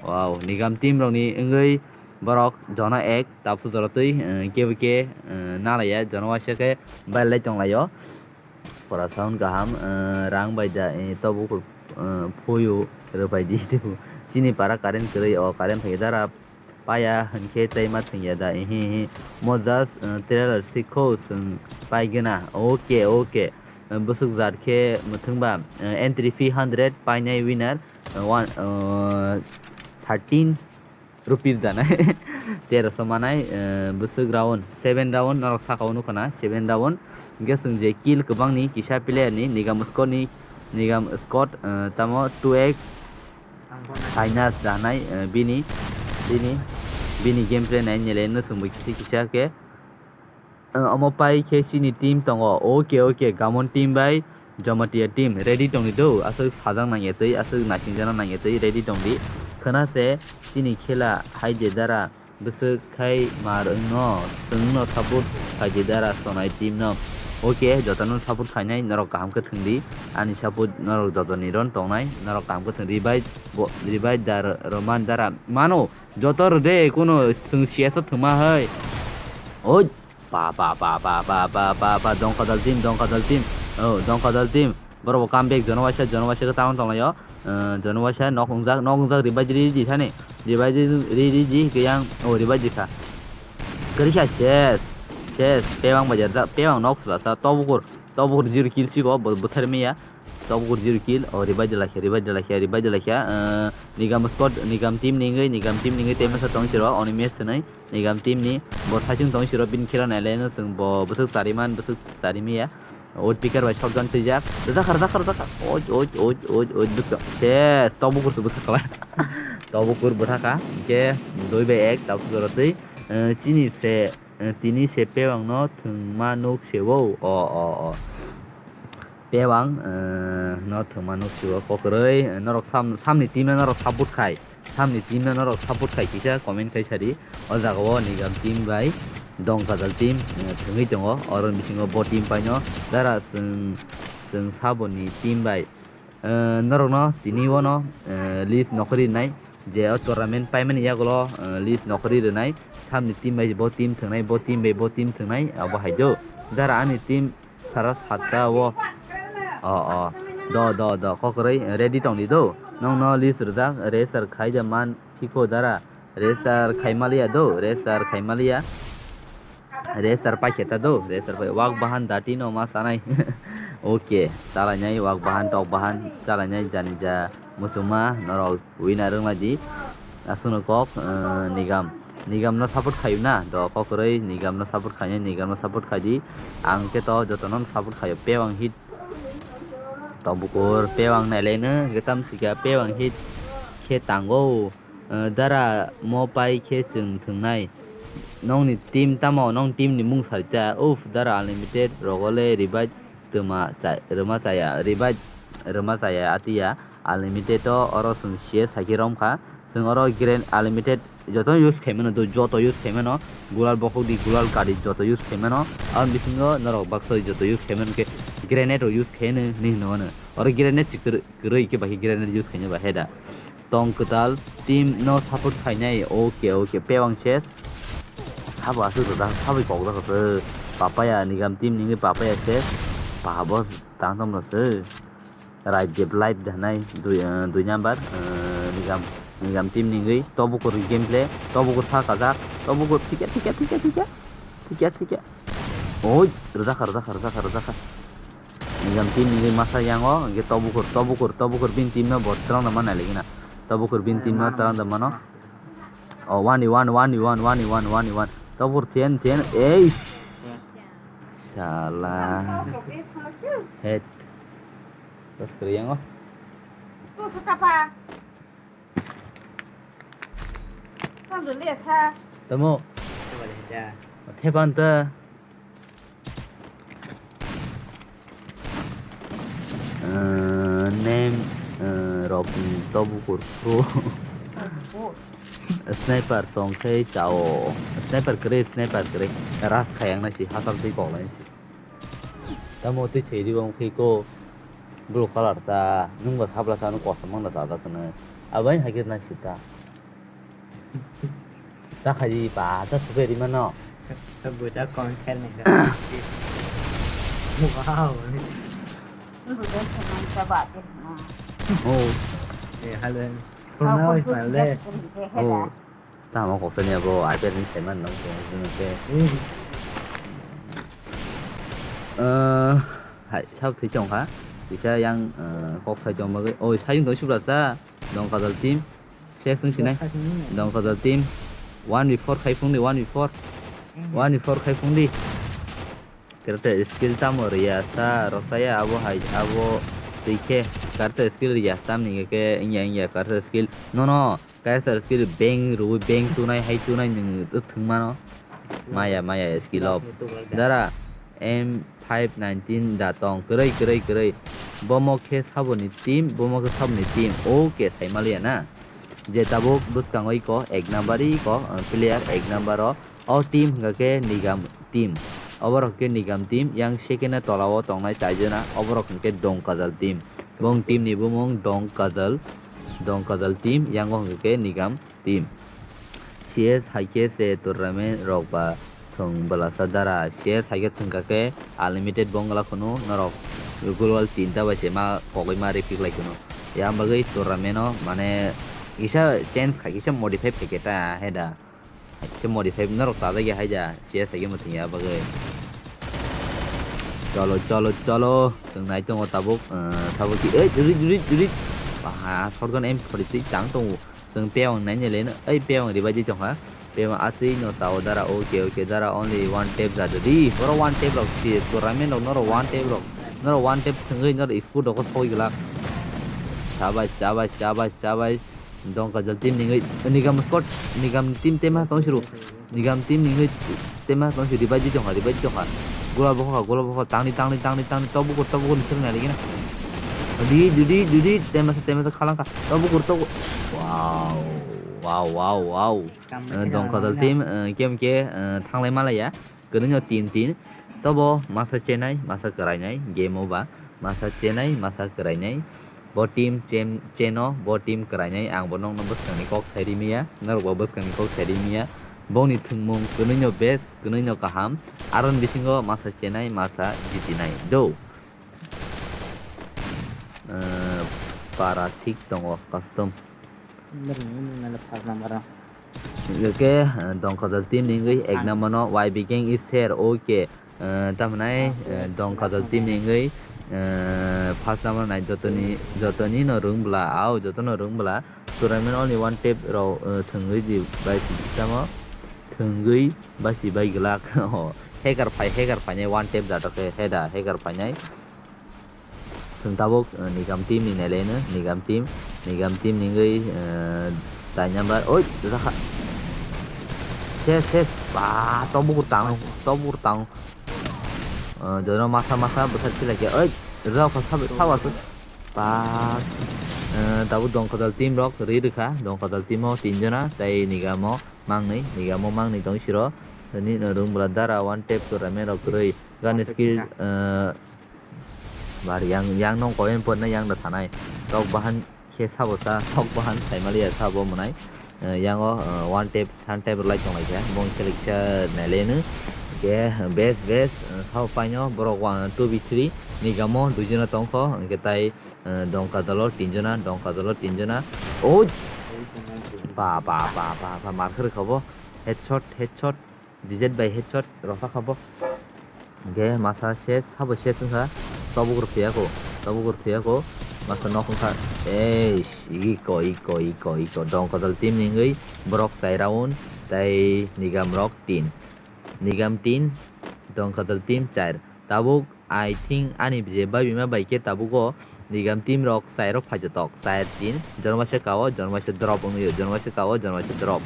Wow, Nigam team rokni wngwi borok jona ek, tapsu jora twi, eh, kebo khe, eh, nalaiya, jona waisa khe bailai tonglaio. Pora sound kaham, eh, rang bai da, eh, tobo kho-, eh, phoyo rwpai di. Chini para current kwrwi, o current phai dara paya hinkhe tei ma thwngya da, eh, he, he. Mo just, eh, trailer sikho, chwng paigwna. Okay, okay. Eh, bwswk jat khe mwthwngba, eh, entry fee hundred, painai winner, eh, one, eh, thirteen rupees danai. Teroso manai, eh, bwswk round, seven round, norok saka o nukha na, seven round. Hinkhe chwng je kill kwbangni kisa player ni, Nigam squad ni, Nigam squad, eh, tamo two X Sinus danai, eh, bini, bini, bini gameplay nai nile no chwngbo kisa kisa khe. Eh, omo pai khe chini team tongo. Okay, okay, Gamon team bai Jamatia team ready tongdi do. Aswk sajak nangya twi, aswk naisingjakna nangya twi ready tongdi. Khwna se chini khela hai je dara bwswk khai mar wngno, chwngno support khai di dara sonai team no. Okay, jotono support khainai norok kaham khe thwngdi. Ani support norok jotoni ron tongnai, norok kaham khe thwng revive bo, revive dar, roman dara mano. Joto rwde kuno chwng C S o thwngma hai. Oi, pa, pa, pa, dongkha dal team, dongkha dal team. Oh, dongkha dal team. Borok bo comeback jono waisa, jono waisa khe tamon tonglaio. Eh, jono waisa nok wngjak, nok wngjak, revive ri, ri, thani. Revive ri, ri, ri, ri, khe yang, oh, revive ri kha. Kwrwi kha ses, ses, pewang bai jarjak, pewang nok swlasa, tobukur, tobukur zero kill siko, bo, bwthar maya. Tobukur zero kill, oh, revive de laikha, revive de laikha, revive de laikha, eh, Nigam squad, Nigam team ni wngwi, Nigam team ni wngwi tei masa tong siro, oni match swnwi, Nigam team ni, bo saichung tong siro, bini khela nailai no chwng bo bwswk chariman, bwswk charimaya, wood picker bai shotgun twijak, rwjakha, rwjakha, rwjakha, oi, oi, oi, oi, oi, bwswk, ses, tobukur se bwswk kala, tobukur bwthakha, hinkhe dui bai ek, tabuk jora twi, eh, chini se, eh, tini se pewang no thwngma nuk se o, o, o, o. Pewang, eh, no thwngma nuk sio kokroi, eh, norok sam-, samni team no norok support khai, samni team no norok support khai kisa comment khai sadi. O jaga o Nigam team bai Dongkajal team, eh, thwngwi tongo. Oro bisingo bo team paino dara chwng, chwng saboni team bai, eh, norokno tini bono, eh, list nokhorwi rinai je o tournament paimani yagulo, eh, list nokhorwi rinai samni team bai bo team thwngnai, bo team bai bo team thwngnai abo hai do. Dara ani team sara satta o. O, o. Do, do, do. Kokroi ready tongdi do. Nongno list rwjak. Register khaija man phiko dara. Register khaimaliya do. Register khaimaliya. Register paikhe ta do. Register pai. Wak bahan dati no ma sanai. Okay. Chalainai wak bahan, tok bahan. Chalainai janija muchungma norok winner wnglaidi. Aswkno kok, eh, Nigam. Nigam no support khayo na? Do kokroi Nigam no support khainai, Nigam no support khaidi. Ang khe to jotono support khayo. Pewang hit. Tobukur, pewang nailaino, hwnkhe tamsika pewang hit khe tango. Eh, dara mo pai khe chwng thwngnai. Nongni team tamo, nong team ni mung sarita. Uff, dara unlimited, rogole, revive, twma cha-, rwma chaya, revive, rwma chaya, atiya. Unlimited o oro chwng C S hai khe romkha. Chwng oro grenade unlimited joto use khaimano, do joto use khaimano, gulal bokhok di, gulal kari joto use khaimano. Aboni bisingo norok baksa joto use khaimano khe grenade rok use khaino hinwi hino ano. Oro grenade se kwrwi, kwrwi khe bai khe grenade use khaino ba heda. Tong kwtal team no support khainai, okay, okay, pewang ses. Sabo aswk rwda, saboi kok da khe se. Papaya Nigam team ni wngwi papaya ses. Pabo tang tong rw se. Right dep live da nai dui, eh, dui number, eh, Nigam, Nigam team ni wngwi Tobukur ni gameplay, Tobukur sa kajak, Tobukur thikya, thikya, thikya, thikya, thikya, thikya. Oi, rwjakha, rwjakha, rwjakha, rwjakha. Nigam team ni wngwi masa yango, hwnkhe Tobukur, Tobukur, Tobukur bini team no bo twrang da ma nai lagi na. Tobukur bini team no twrang da mano. Oh, one v one, one v one, one v one, one v one. Tobukur thian, thian, eish. Sala. Head. Terus keriang oh. Tuh, suka, Pak. Kan dulu ya, Sa. Tamo. Coba deh, ya. Thepan ta. Eh, name, eh, rok ni Tobukur pro. Sniper tong khe chao. Sniper kwrwi, sniper kwrwi. Ras khayang nai si, hasal twi kok lai si. Tamo twi thwi ri bang khe ko blue color ta, nwng ba sabla sa nwng kosom mang da chajak khe nai. Abai hai khe nai si ta. Ta khai di ba, ta supe ri mano. Buja kon kher ni. Wow. Buja saman ta ba de. Oh. Eh, hello. Pronounce my leg. Oh. Tamo kok sani abo I P L ni saiman nang tong sini ke. Eh, hai, sab thwi chong kha. Kisa yang, eh, kok sai chong bagwi. Oi, sai chong subra sa. Dong Kajal team. Ses wng sinai. Dong Kajal team. One v four khai phung di, one v four. One v four khai phung di. Karate skill tamo riya sa rosaya abo hai abo twi khe karate skill riya tamni khe wngya wngya karate skill nono karate skill beng rwi beng tunai hai tunai nwng thwng mano maya maya skill of dara M five nineteen da tong kwrwi kwrwi kwrwi bomo khe saboni team bomo khe saboni team oke sai maliya na je tabuk bwskango iko ek number iko player ek number o. O team hwnkha khe Nigam team. Oborok khe Nigam team, yang second o tola o tongnai chaijona, oborok hwnkhe Dong Kajal team. Bong team ni bumung Dong Kajal, Dong Kajal team, yang o hwnkha khe Nigam team. C S hai khe se tournament rok ba thwng bwlasa dara, C S hai khe thwngkha khe unlimited bongla khunu norok global tinta bai se ma kogwi ma ripik lai khunu. Yang bagwi tournament o mane kisa change khai kisa modify phaikhe ta he da. Hai khe modify norok chajak ya hai ja, C S hai khe mwthang ya bagwi. Cholo, cholo, cholo. Chwng nai tongo tabuk, eh, sabo ki, eh, rit, rit, rit. Baha, shotgun M forty-three chang tongo. Chwng peyong nai nai leno, ei peyong ribai di tongkha. Peyong atwi no sao dara, okay, okay, dara only one tap jadu di. Boro one tap rok si, tournament rok norok one tap rok. Norok one tap thwngwi norok spot rok soi glak. Sabai, sabai, sabai, sabai. Dong Kajal team ni wngwi Nigam squad, Nigam team tema tong siru. Nigam team ni wngwi tema tong siru, revive di tongkha, revive di tongkha. Gola bokha, gola bokha, tangni, tangni, tangni, tangni, top bukur, top bukur ni sero nai ligina. Di, di, di, di, di, tema sa, tema sa khalangkha. Top bukur, top bukur. Wow, wow, wow, wow. Eh, Dong Kajal team, eh, kem ke, eh, thanglai malaya. Kwrwino tin tin. Tobo masa chenai, masa kwrainai, game o ba masa chenai, masa kwrainai. Bo team chen-, cheno, bo team kwrainai, ang bo nokno bwskangni kok sai rimaya, norok bo bwskangni kok sai rimaya. Bongni thwngmung kwnwino best, kwnwino kaham, aroni bisingo masa chenai, masa jitinai. Do. Eh, para thik tongo, custom. Hingke, eh, Dong Kajal team ni wngwi ek number no Y B gang is here, okay. Eh, tamhinai, eh, Dong Kajal team ni wngwi, eh, first number nai jotoni, jotoni no rwng bwla, au joto no rwng bwla. Tournament only one tap rok, eh, thwngwi di bai si tamo. Thwngwi bai si bai glak. Oh, hacker phai, hacker phainai one tap jado khe, heda hacker phainai. Chwng tabuk, eh, Nigam team ni nailai no, Nigam team, Nigam team ni wngwi, eh, tai number, oi, jakha. Ses, ses, ba, top bukur tang, top bukur tang. Eh, jono masa, masa, bwsar chilai khe, oi, rok kha sabo, sabo aswk. Ba, eh, tabuk Dong Kajal team rok ri rwkha, Dong Kajal team o tin jona, tai Nigam o mangnwi, Nigam o mangnwi tong siro. Nini no rwng bwla dara one tap tournament rok kwrwi, gani skill, eh, Bar yang, yang nong koyen pon na yang da sanai. Tok bahan khe sabo sa, tok bahan saimaliya sabo mwnai. Eh, yang o, eh, one tap, san tap rwlai tonglai kha. Bong selek kha nailenu. Khe best, best, eh, sabo paino borok one, two v three ni gamo dui jona tongkho. Hwnkhe tai, eh, Dongka dolo tin jona, Dongka dolo tin jona. Oh! Ba, ba, ba, ba, ba, mar khe rwkha bo. Headshot, headshot. D Z by headshot rwchapkha bo. Hwnkhe masa ses, sabo ses wngkha. Tabuk rw phiya kho, tabuk rw phiya kho. Masa nok wngkha. Ei, iko, iko, iko, iko. Dongkajal team ni wngwi borok chai round, tei Nigam rok tin. Nigam tin, Dongkajal team char. Tabuk I think ani je bai bima bai khe tabuk o Nigam team rok chai rok phai jotok, char tin, jormaisa kao, jormaisa drop wngwi o, jormaisa kao, jormaisa drop.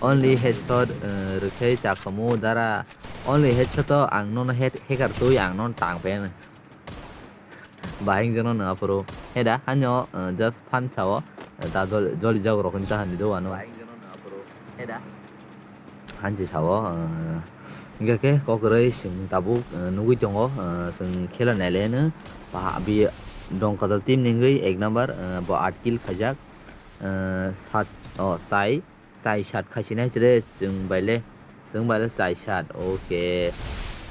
Only headshot, eh, rwkhai chakhamu dara, only headshot o ang nono head, hacker twi ang nono tang phaiyano. Bahing jono nang aphuru. Heda, hanyo, eh, just fan sao, eh, ta jol-, joli jog rok hinta hani do ano. Hanchi sao, eh, hingkha khe kokrwi chwng tabuk, eh, nugwi tongo, eh, chwng khela nailaiano. Ba, bi Dongkajal team ni wngwi ek number, eh, bo aat kill khaijak, eh, sat, oh, sai, Chai sat khaisini hai chwle chwng baile, chwng baile chai sat. Okay.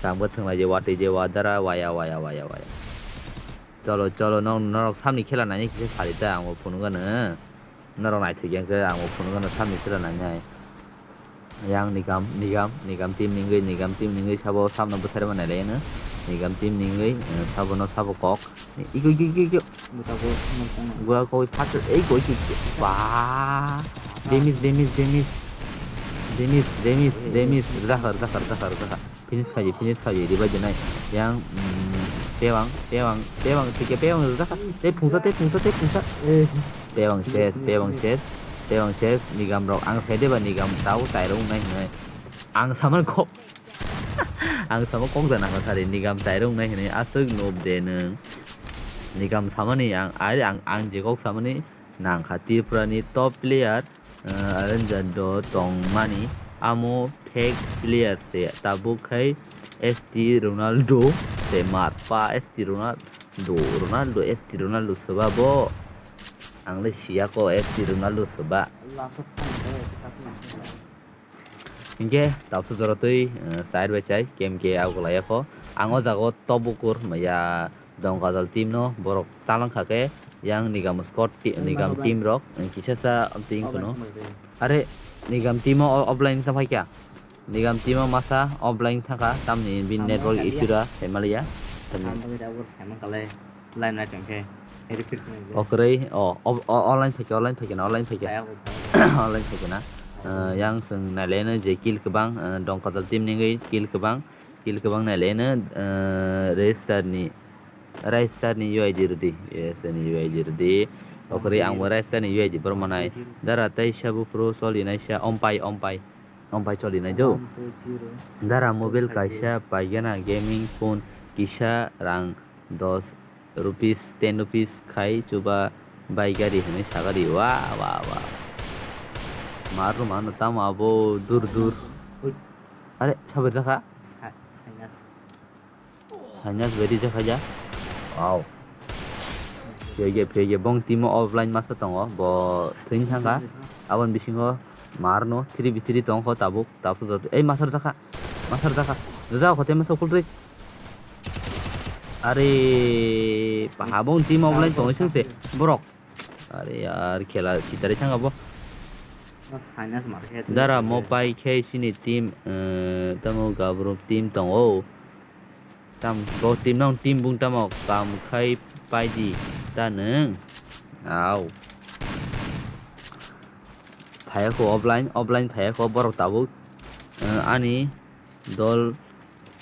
Tangbo thwnglai je watwi je wadara waya, waya, waya, waya. Cholo, cholo, norok, norok samni khela nainai kisa sari ta, ang bo phunukgano. Norok naithok ya khe, ang bo phunukgano samni khela nainai. Yang Nigam, Nigam, Nigam team ningwi, Nigam team ningwi sabo samno bwtharma nailaiyano. Nigam team ningwi, eh, sabono sabo kok. Iko, iko, iko, iko. Gua koi phat, ei koi, iko, iko. Ba. Damage, damage, damage. Damage, damage, damage. Rwjakha, rwjakha, rwjakha, rwjakha. Finish khaidi, finish khaidi, revive dinai. Yang, mm, tewang, tewang, tewang, thikya, tewang, rwjakha. Tei phungsa, tei phungsa, tei phungsa. Tewang ses, tewang ses, tewang ses, Nigam rok. Ang sai de ba Nigam tau tai rok wngnai hinwi. Ang samani kok. Ang sama kok jana kha sari Nigam tai rok wngnai hinwi aswk noob de nwng. Nigam samani ang, ai ang, ang je kok samani nangkha Tripura ni top player, eh, Aranja do tongmani amo fake player se tabuk khai S T Ronaldo se marpa S T Ronaldo, Ronaldo, S T Ronaldo soba bo. Ang le siya ko S T Ronaldo soba. Last of time, eh, kita sih. Hinkhe tabuk jora twi, eh, side by side game khe ago lai ya kho. Ang o jaga o top bukur ya Dongkajal team no borok talang kha khe yang Nigam squad ti-, Nigam team rok, eh, kisa sa amtwi wng kheno. Are Nigam team o offline sa phai kha. Nigam team o masa offline thangkha, tamni bini network issue da, Himalaya. Line na tong khe, repeat khe nai. O kwrwi, o, o, o, online phaikhe, online phaikhe na, online phaikhe. Online phaikhe na. Eh, yang chwng nailaino je kill kwbang, eh, Dongkajal team ningwi kill kwbang, kill kwbang nailaino, eh, Raistar ni, Raistar ni U I D rwdi, yes, ni U I D rwdi. O kwrwi ang bo Raistar ni U I D borok manai. Dara tei sabo pro soli naisa, ompai, ompai, ompai soli nai do. Dara mobile kaisa paigana gaming phone kisa rang dos rupees, ten rupees khai chuba bai gari hinwi sagari. Wa, wa, wa. Mar rw mano tamo abo dur dur. Are, sabar jakha? Sainas beri jakha ja. Wow. Phege, phege, bong timo offline masa tongo. Bo thwin thangkha. Abon bisingo mar no three v three tongkho tabuk. Tabuk jot. Ei, masar jakha. Masar jakha. Jakha khote masa kultri. Are, pahabong team offline tongwi sungse borok. Are yaar, khela chitari thang abo. Dara mo pai khe sini team, eh, tamo gabru team tongo. Tam bo team nong team bung tamo kam khai pai di ta nung. Au. Phaya kho offline, offline phaya kho borok tabuk. Eh, ani dol,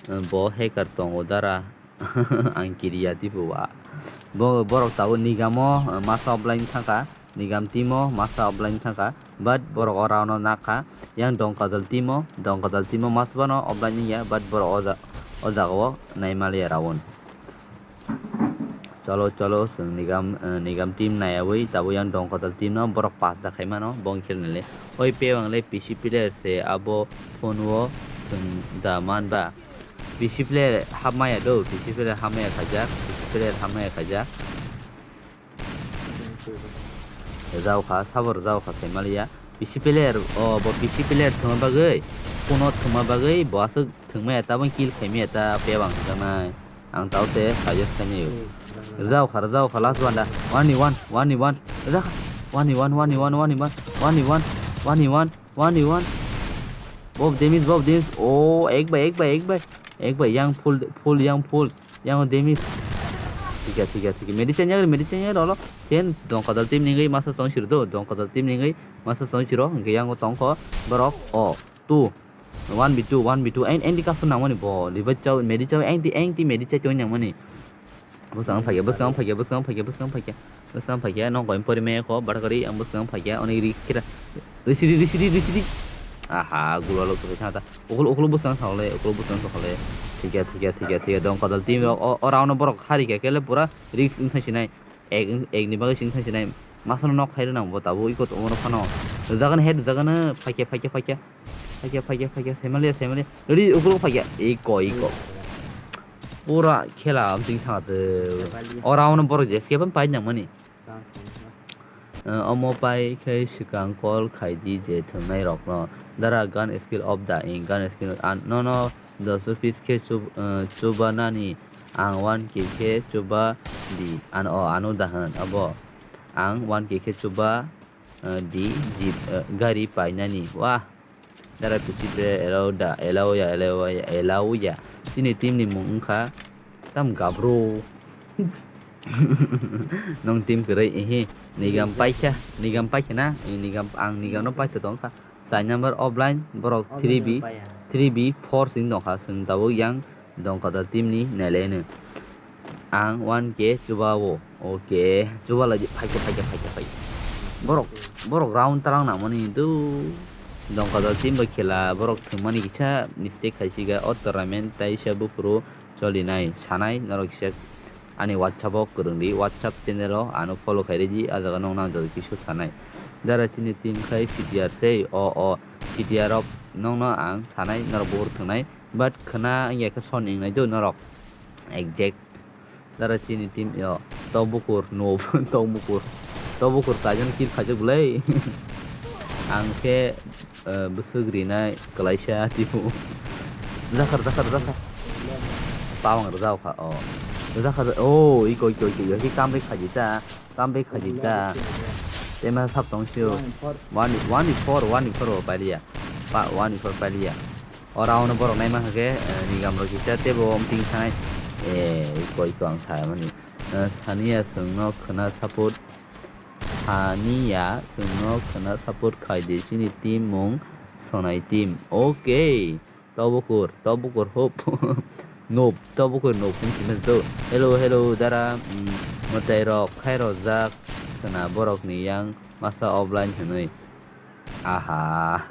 eh, bo hacker tongo dara. Ang kiriya tipo wa. Bo borok tabuk Nigamo, eh, masa offline thangkha. Nigam team o masa offline thangkha. But borok o round o nakha. Yang Dongkajal team o, Dongkajal team o masa bano offline wngya. But borok o ja-, o jaga o naimalya round. Cholo, cholo, chwng Nigam, eh, Nigam team naiyawi, tabuk yang Dongkajal team no borok pass da khai mano, bong khel nai le. Oi, pe bang le P C player se, abo phone o chwng da man ba. P C player hap maya do, P C player hap maya khaijak, P C player hap maya khaijak. Rwjao kha, sabo rwjao kha, sai maliya. P C player, o, bo P C player thwngma bagwi, phone o thwngma bagwi, bo aswk thwngmaya ta, bo kill khaimaya ta, pe bang hwnjaknai. Ang tao se suggest khainai. Rwjao kha, rwjao kha, last one da. One ni one, one ni one. Rwjak kha. One ni one, one ni one, one ni one, one ni one, one ni one, one ni one. Bob damage, bob damage. Oh, ek bai, ek bai, ek bai. Ek bai, yang full, full, yang full. Yang damage. Thik ya, thik ya, thik ya. Medicine yang, medicine yang, rolo. Ken, Dongkajal team ningwi masa song siro do. Dongkajal team ningwi masa song siro. Hingke yang tongkho. Borok. Oh, two. One v two, one v two, and, and di kasu nangmani bo, di bai chao, medi chao, and di, and di medi chao nangmani. Bwswng phaiya, bwswng phaiya, bwswng phaiya, bwswng phaiya, bwswng phaiya, nong koi pori me ko, bar kari, ang bwswng phaiya, oni risk kira. Risidi, risidi, risidi. Aha, gula lo koi thata. Ukul, ukul bwswng thale, ukul bwswng thale. Thik ya, thik ya, thik ya, thik ya, Dongkajal team o, o, o round o borok hari kya kele pura risk wngthai sinai. Ek, ek ni bagwi sing thang sinai. Masano nok khai rwnang bo tabuk iko tongmo no phano. Rwjagani head rwjagano phaikya, phaikya, phaikya. Phaikya, phaikya, phaikya. Saimanliya, saimanliya. Ready, uklo phaikya. Iko, iko. Pura khela amsing thang tw. O round borok jescape pai nang mani. Eh, omo pai khe swkang call khai di je thwngnairokno. Dara gun skill of the ink, gun skill, an-, nono dos piece khe chub-, eh, chubanani ang one K khe chuba di, an-, o ano dahan abo. Ang one K khe chuba, eh, di jeep, eh, gari painani. Wah. Dara kuchi bre, allow da, allow ya, allow ya, allow ya. Chini team ni mung wngkha tam gabru. Nong team kwrwi, ehe. Nigam paikha, nigam paikha na? Eh, nigam, ang nigam no paitha tongkha. Chai number offline, borok three B, three B four sing tongkha, sing tabuk yang. Dongkha da team ni nailaino. Ang one K chuba o. Okay, chuba lai di. Phaikhe, phaikhe, phaikhe, phaikhe. Borok, borok round tarang nangmani do. Dongkha da team bai khela, borok thwngmani kisa mistake khai si ga. O tournament tai sa buphuru choli nai, sanai norok kisa ani WhatsApp o kwrwng di, WhatsApp channel o ano follow khai ridi, a jaga nong nang jodi kisu sanai. Dara chini team khai C T R sei, o, o, C T R rok nongno ang sanai, norok buphuru thwngnai. But khwna wngya khe son wngnai do norok. Exact. Dara chini team yo. Tok bukur, no, tok bukur. Tok bukur kaijon kill khaijak bolai. Ang khe, eh, bwswk rinai kwlaisa tipo. Rwjakha, rwjakha, rwjakha. Pawang rwjak kha, oh. Rwjakha, oh, iko, iko, iko, iko. Khe comeback khaidi ta. Comeback khaidi ta. Tema sap tong sio. One, one four, one four o pailiya. Pa, one four pailiya. O round no borok naima khe, eh, nigam rok kisa tebo omting sanai. Eh, iko, iko ang sa mani. Eh, saniya chwngno khwna support. Saniya chwngno khwna support khai di chini team mung sonai team. Okay. Tobukur, tobukur hop. Noob, tobukur noob hwn sima do. Hello, hello, dara, mm, mwtai rok khai rojak khwna borok ni yang masa offline hwnwi. Aha,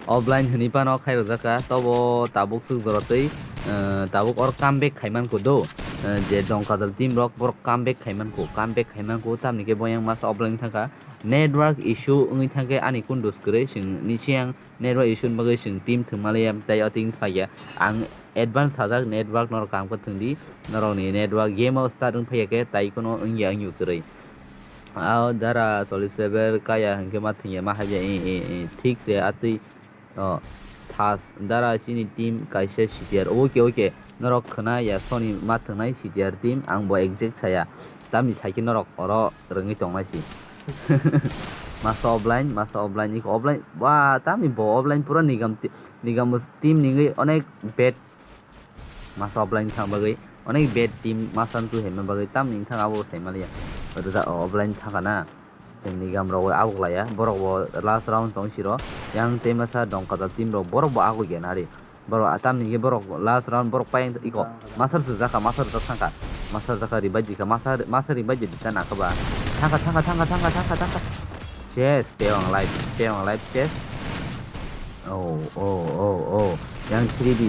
offline hwnwi phano khai rojak kha, tobo tabuk swk jora twi, eh, tabuk or comeback khai man kho do. Eh, je dongkadal team rok borok comeback khai man kho, comeback khai man kho, tamni khe boyang masa offline thang kha. Network issue wngwi thang khe ani kundus kwrwi, chwng ni siyang network issue ni bagwi chwng team thwng maliya, tei o team phaiya. Ang advance sajak network norok kaham khe thwng di, norokni network game o start wng phaiya khe tai kheno wngya wngya kwrwi. Ah, dara cholish level kaya hwnkhe ma thwngya ma habya, eh, eh, eh, thik se atwi, oh, thas dara chini team kaisa C T R. Okay, okay, norok khwna ya soni ma thwngnai C T R team, ang bo exact saya. Tamni sai khe norok oro rwngwi tongnai si. Masa offline, masa offline, iko offline. Ba, tamni bo offline pura nigam ti-, nigam bo team ningwi onek bad. Masa offline thang bagwi onek bad team masa tu hema bagwi tamni thang abo sai maliya. Rwjak offline thang kana. Nigam rok abo laya. Borok bo last round tong siro. Yang tei masa dongkadal team rok borok bo agwi gen hari. Borok tamni hwnkhe borok last round borok pai iko. Masar sujak kha, masar sujak thang kha. Masar sujak kha, revive di kha, masar, masar revive di ta na kha ba. Thang kha, thang kha, thang kha, thang kha, thang kha, thang kha. Chest, tei ang life, tei ang life chest. Oh, oh, oh, oh. Yang three B,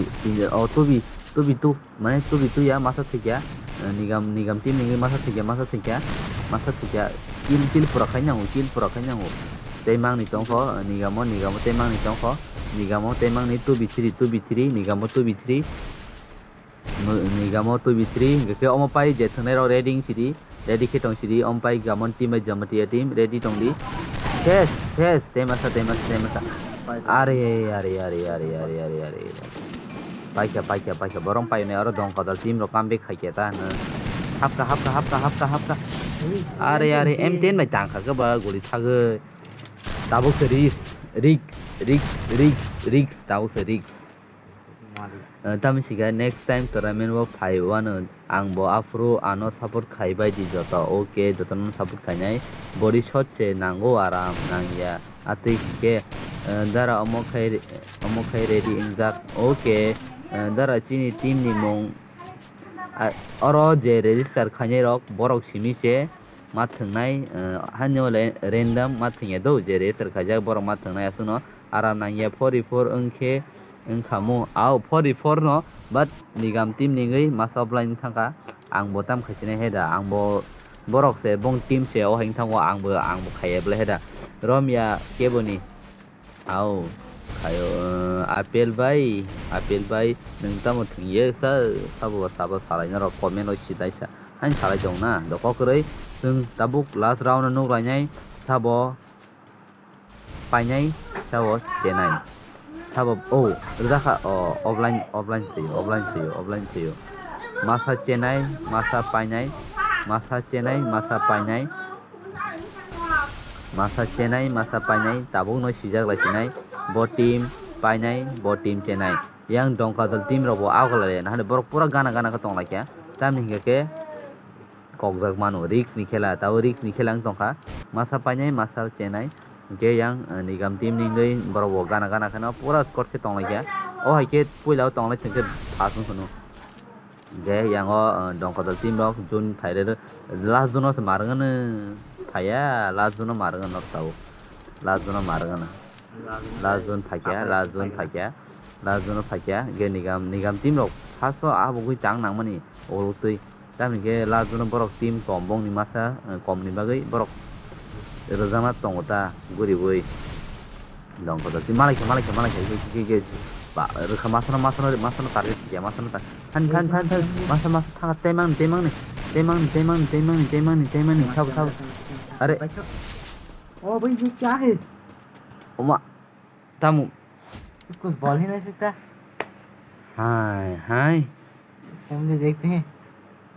oh, two B, two B two. Mane two B two ya, masa thwikya, eh, nigam, nigam team ni masa thwikya, masa thwikya, masa thwikya, kill, kill pura khai nango, kill pura khai nango. Tei mangni tongkho, eh, nigamo, nigamo tei mangni tongkho, nigamo tei mangni two B three, two B three, nigamo two B three, mo-, nigamo two B three, hingkhe omo pai je thwngnai rok ready wng sidi. Ready khe tong sidi, om pai gamon team bai Jamatia team, ready tong di. Ses, ses, tei masa, tei masa, tei masa. Are, are, are. Paikha, paikha, paikha. Borok painai oro dongkadal team rok comeback khaikha ta hwno. Hapkha, hapkha, hapkha, hapkha, hapkha. Are, are, M ten bai tangkha khe ba guli thagwi. Tabuk se risk, risk, risk, risk, risk, tabuk se risk. Eh, tamni sikha next time tournament o phai wano ang bo aphuru ano support khai bai di joto. Okay, jotono support khainai. Body shot se nango aram nangya. Atwi hinkhe, eh, dara omo khai, omo khai ready wngjak. Okay, eh, dara chini team ni mung, ah, oro je register khainai rok borok simi se. Ma thwngnai, eh, haino le random ma thwngya do, je register khaijak borok ma thwngnai aswkno aram nangya four v four wngkhe wngkha mu, au four v four no, but nigam team ningwi masa offline thangkha, ang bo tam khaisinai he da, ang bo borok se bong team se o hai wngthango, ang bo, ang bo khaiya bwlai he da, romya keboni. Au, khaio, eh, Apple bai, Apple bai, nwng tamo thwngya sa, sabo ba sabo salai norok comment o sidaisa. Hain salai tong na, doko kwrwi, chwng tabuk last round o nuk lainai, Sabo painai, sabo chenai. Sabo, oh, rwjakha, oh, offline, offline thwiyo, offline thwiyo, offline thwiyo. Masa chenai, masa painai, masa chenai, masa painai. Masa chenai, masa painai, tabukno sijak lai sinai. Bo team painai, bo team chenai. Yang Dongkajal team rok bo agulai, nahale borok pura gana gana khe tong lai kha. Tamni hingke khe kokjak mano, risk ni khela, tabo risk ni khela wng tongkha. Masa painai, masa chenai. Hingke yang, eh, Nigam team ni wngwi borok bo gana gana kheno pura squad khe tong lai kha. O hai khe puila o tong lai thwng khe pass wng phano. Hingke yang o, eh, Dongkajal team rok jun phairero last jun o se mar wngno phaiya, last jun o mar wngno tabuk. Last jun o mar wngno. Last jun phaikya, last jun phaikya. Last jun o phaikya, hingke Nigam, Nigam team rok first o abugwi chang nangmani, olo twi. Tamni hingke last jun o borok team kom, bongni masa, eh, kom ni bagwi borok rwjakna tongo ta, guriwi. Dongkajal team, malaikha, malaikha, malaikha, ge, ge, ge, ge. Ba, rwkha masano, masano, masano target khe, masano ta-, than, than, than, than, masa, masa, thanga, temang, temang ni, temang ni, temang ni, temang ni, temang ni, temang ni, thabo, thabo. Are. ओ भाई, ये क्या है? Oma, tamo. कुछ बोल ही नहीं सकता। Hai, hai. Family देखते हैं।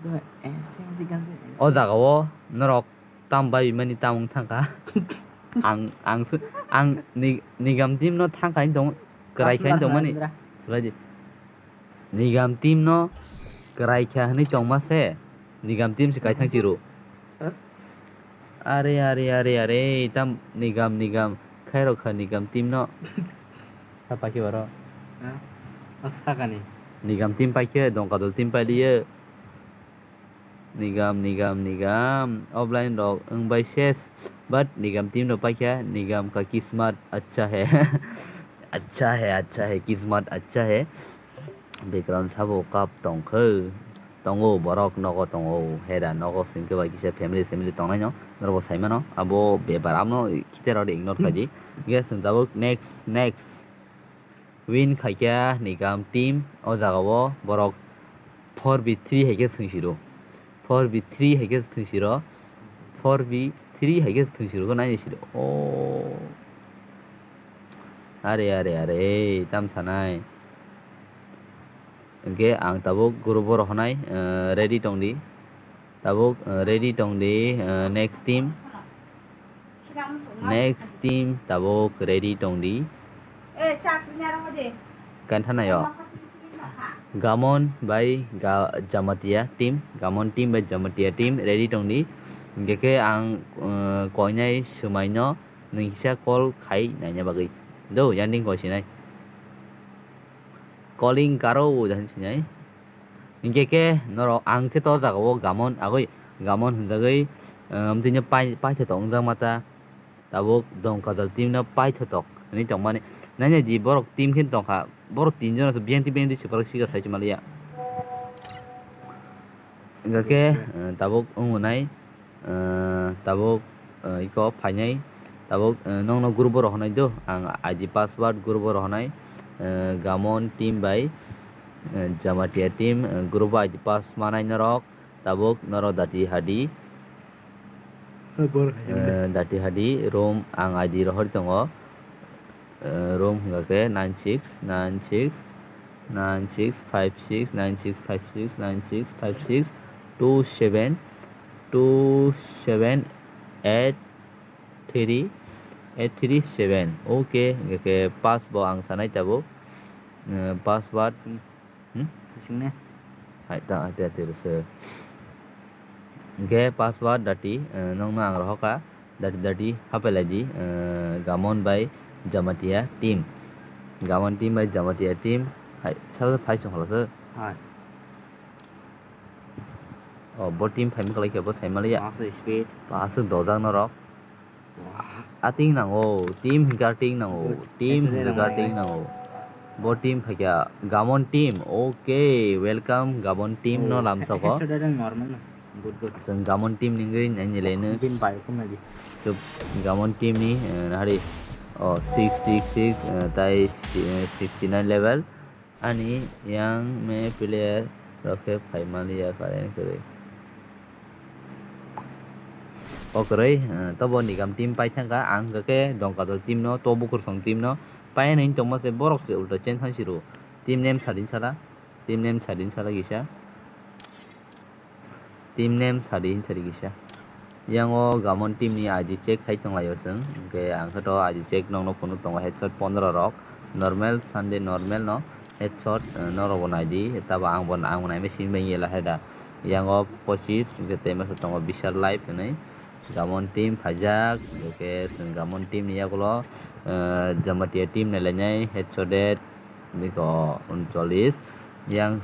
तो ऐसे, ऐसे करते हैं। O jaga o norok tam bai mani tam wng thangkha. Ang, ang se, ang ni, Nigam team no thangkha hin tong, kwrai kha hin tong mani. Sulai di. Nigam team no kwrai kha hinwi tongma se, Nigam team se kaithang chiro. Are, are, are, are, tam Nigam, Nigam khairok kha Nigam team no. Sa paikhe baro. Ha? O sakani. Nigam team paikhe, Dongkajal team pailiye. Nigam, Nigam, Nigam. Offline rok wng bai ses. But Nigam team rok paikha, Nigam ka kismat acha hai. Acha hai, acha hai, kismat acha hai. Background sabo cup tongkhe. Tongo borok nogo tongo. Hera nogo singke bai kisa family, family tongnai no. Norok bo saimano. Abo bepar amno khite rok ignore khaidi. Guys, tabuk next, next. Win khaikha Nigam team o jaga o borok four v three hai khe swng siro. Four v three hai khe swng siro. Four v three hai khe swng siro khe nai siro. Oh. Are, are, are, tam sanai. Hingke ang tabuk group o rohonai, eh, ready tongdi. Tabuk, eh, ready tongdi, eh, next team. Next team tabuk ready tongdi. Kanthanayo. Gamon bai ga-, Jamatia team, Gamon team bai Jamatia team ready tongdi. Hingke khe ang, eh, koinai swmaino nwng kisa call khai naina bagwi. Do, yanding koi sinai. Calling karo o jahan sinai. Hingke khe norok ang khe to jaga o Gamon agoi, Gamon hinjagoi, um, tini pai, paithotok wngjak mata. Tabuk Dongkajal team no paithotok hinwi tongmani. Nai nai di borok team khe tongkha. Borok tin jona se biyang ti biyang ti se borok siga sai se maliya. Hingke khe, eh, tabuk wngo nai, eh, tabuk, eh, iko phainai, tabuk, eh, nokno group o rohonai do, ang I D password group o rohonai, eh, Gamon team bai, eh, Jamatia team, eh, group o I D pass manai norok, tabuk norok dati hadi, eh, dati hadi room ang I D rohor tongo. Eh, room hingka khe nine six nine six nine six five six nine six five six nine six five six two seven two seven eight three eight three seven. Okay, hingka khe pass bo ang sanai tabuk. Eh, password Hmm? Sing ne? Hai ta, hai ta, tiro se. Ge password dati, eh, nong na ang rohoka, dati, dati, hapelai di, eh, Gamon bai Jamatia team. Gamon team bai Jamatia team, hai, sa phai song hala se. Hai. Oh, bo team phai mukhalai khe bo sai maliya. Masa speed. Pasuk dojak norok. Ating nango, team hingka ting nango, team hingka ting nango. Bo team phaikya, Gamon team, okay, welcome Gamon team no lamsoko. Headshot ada normal no. Good, good. Seng Gamon team ningri nani lene. Bin bai kum lagi. Chup, Gamon team ni, eh, hari, oh, six six six, eh, tai, eh, sixty nine level. Ani yang me player rok khe phai maliya current kwrwi. Kokroi, eh, tobo Nigam team pai thangkha, ang hwnkhe Dongkadal team no, to Bukursong team no pai nai tongma se borok se ulta chen thang siro. Team name sadin sala, team name sadin sala kisa. Team name sadin sadi kisa. Yang o Gamon team ni I D check khai tong lai o chwng, hwnkhe ang khe to I D check nokno phunuk tongo headshot pondro rok, normal Sunday normal no headshot, eh, norok bo nai di, tabo ang bo, ang bo nai machine bai yela hai da. Yang o pochis, hwnkhe tei masa tongo Bishal Live hinwi. Gamon team phaijak, hwnkhe chwng Gamon team ni yagulo, eh, Jamatia team nailainai, headshot dead, biko uncholish. Yang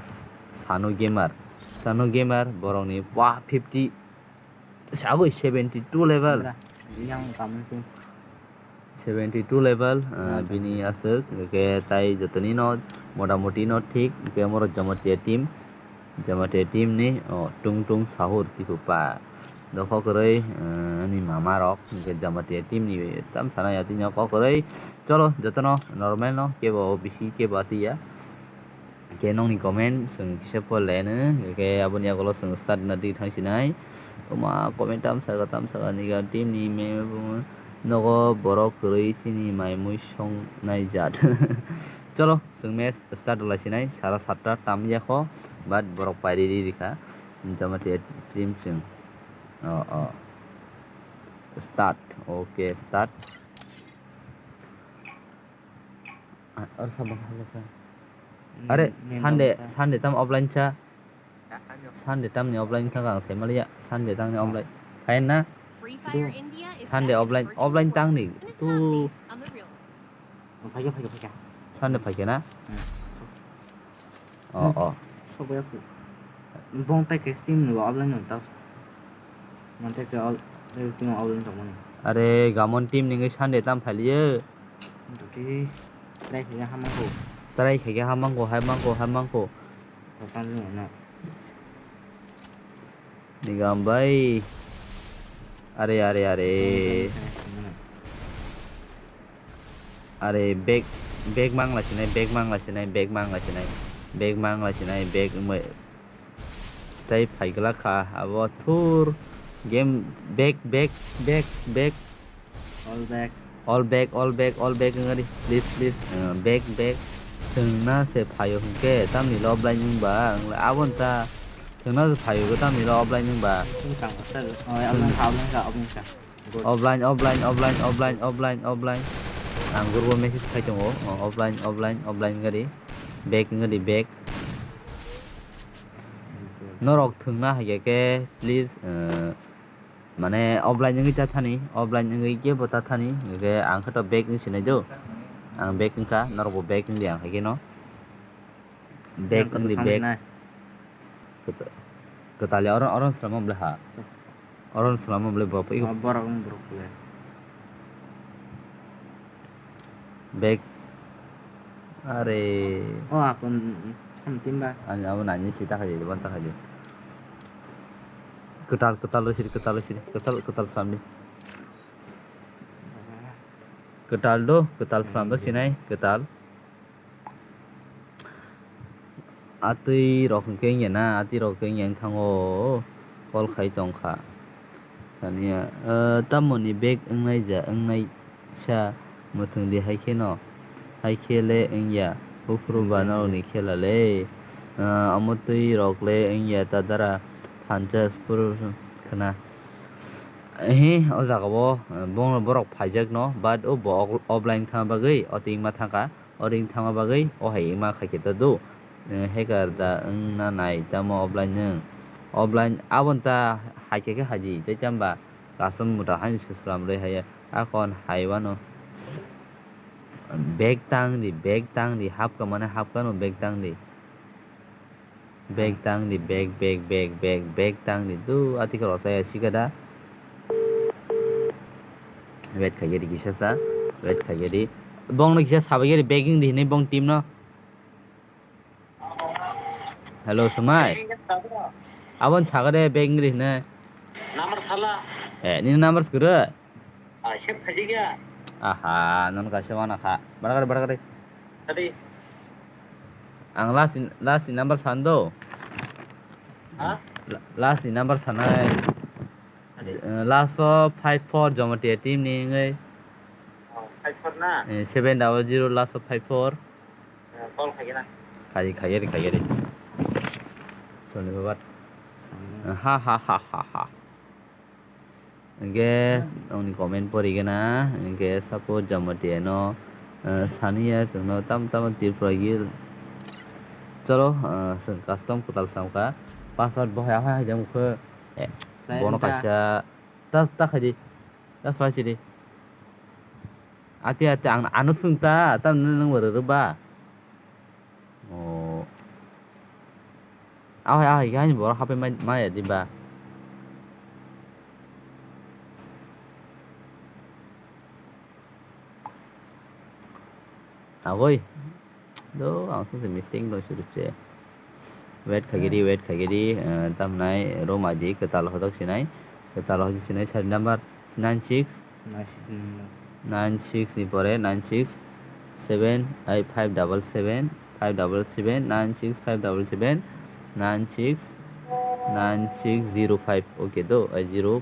Sanu Gamer, Sanu Gamer borokni wah fifty, sagwi seventy two level. Bra, yang Gamon team. Seventy two level, ah, bini aswk, hwnkhe tai jotoni no motamoti no thik, hwnkhe omorok Jamatia team, Jamatia team ni, oh, Tung Tung Sahur Tipupa. Dopha kwrwi, ah, ani mama rok, hwnkhe Jamatia team ni tam sana ya tini kok kwrwi. Cholo, jotono normal no, kebo bisi, kebo atiya. Hwnkhe nokni comment chwng kisa pore laino, hwnkhe aboni yagulo chwng start na di thang sinai. Toma comment tam saka, tam saka, Nigam team ni mem nogo borok kwrwi chini mai mui song nai jat. Cholo, chwng match start lai sinai, sara satta tam yakho, but borok pairi ri rikha. Jamatia team chwng. Oh, oh. Start. Okay, start. Ah, or sa, sa, sa, sa. Hmm, are, Sunday, Sunday tam offline cha. Sunday tam ni offline kha ang sai maliya. Sunday tang ni offline. Phaina? Free Fire India is Sunday offline, offline tang ni. Tu. Oh, phaikha, phaikha, phaikha. Sunday phaikha na? Hmm. Oh, oh. Sok ya ku. Bong tai ke Steam ni offline no ta. Mon tai ke all, everything offline ta mon. Are Gamon team ni Sunday tam phailiye. Duty try khe hamang ko. Try khe hamang ko, hamang ko, hamang ko. Total no. Nigam bai. Are, are, are. Are, back, back mang la sinai, back mang la sinai, back mang la sinai, back mang la sinai, back wngbai. Tai phai glak kha, abo thur. Game back, back, back, back. All back. All back, all back, all back wngari. Please, please. Uh, back, back. Thwngna se phaio hwnkhe, tamni lo offline wngba, wngla aboni ta. Thwngna se phaio hwnkhe, tamni lo offline wngba. Wngkha, wngkha, wngkha, wngkha. Good. Offline, offline, offline, offline, offline, offline. Ang gurbo message khai tongo. Oh, offline, offline, offline wngari. Back wngari, back. Norok thwngna hai khe, please, uh, Mane offline wngwi ta thani, offline wngwi kebo ta thani, hwnkhe ang khe to back wng sinai do. Ang back wngkha, norokbo back wngdi ang hai kheno. Back wngdi, back. Kwta-, kwtal ya, oro, oro swlamo bwle ha. Oro swlamo bwle bo. Borok wng borok le. Back. Are. Oh, akon samtimba. Ani abo nani si takhai di, ban takhai di. Kwtal, kwtal lo siri, kwtal lo siri, kwtal, kwtal samdi. Kwtal do, kwtal slam do sinai, kwtal. Atwi rok hwnkhe wngya na, atwi rok hwnkhe wngya wngthango, call khai tongkha. Thani ya, eh, tamoni bag wngnai ja, wngnai sa mwthwng di hai kheno, hai khe le wngya, buphuru ba norokni khela le, eh, omo twi rok le wngya ta dara phansa sphuru khna. He, o jaga o, eh, bono borok phaijak no, but o bo offline thangna bagwi o twi wngma thangkha. Oro wng thangma bagwi o hai wngma khaikhe ta do, eh, hacker da wngna nai tamo offline nwng. Offline aboni ta haikhe khe haidi, tei tamba custom muta haino se swlam rwi haiya, akon haiwano. Bag tang di, bag tang di, hapka mane hapkano bag tang di. Bag tang di, bag, bag, bag, bag, bag tang di. Tu, ati khe rosai ya, sika da. Wait khai di, kisa sa. Wait khai di. Bong no kisa sabai di, bag wng di hinwi bong team no. Hello, Swmai. Abon saga de, bag wng di hinwi. Number sala. Eh, nini number skuru. Ah, save khaijak ya. Aha, nono kaisa wana kha. Bara kare, bara kare. Tadi. Ang last ni, last ni number san do. Ha? La-, last ni number sanai. Eh, last o five four Jamatia team ni wngwi. Oh, five four na? Eh, seven double zero last o five four. Eh, call khaigena. Khai, khaigeri, khaigeri. Soni babat. Ha, ha, ha, ha, ha. Hingke, hmm, nongni comment porigena, hingke support Jamatia no, eh, saniya chwngno tam tamo Tripura gil. Cholo, eh, chwng custom kwtal samkha. Password bo hai, hai, hai, jang khe, eh, bono kaisa, ta, ta khaidi. Ta swlai sidi. Ati, ati, ang, ano swng ta, ta nwng, nwng rwrwba. Oh. Ahai, ahai, khe haini borok hapai mai, maya di ba. Agoi. Do, ang sung se mistake dong suru se. Wait khaigiri, wait khaigiri, eh, tamnai room I D kwtal hodok sinai. Kwtal hodok sinai, sari number nine six. Nine six, mm. Nine six ni pore nine six seven, ai, five double seven, five double seven, nine six five double seven, nine six, nine six zero five. Okay, do, ai, zero,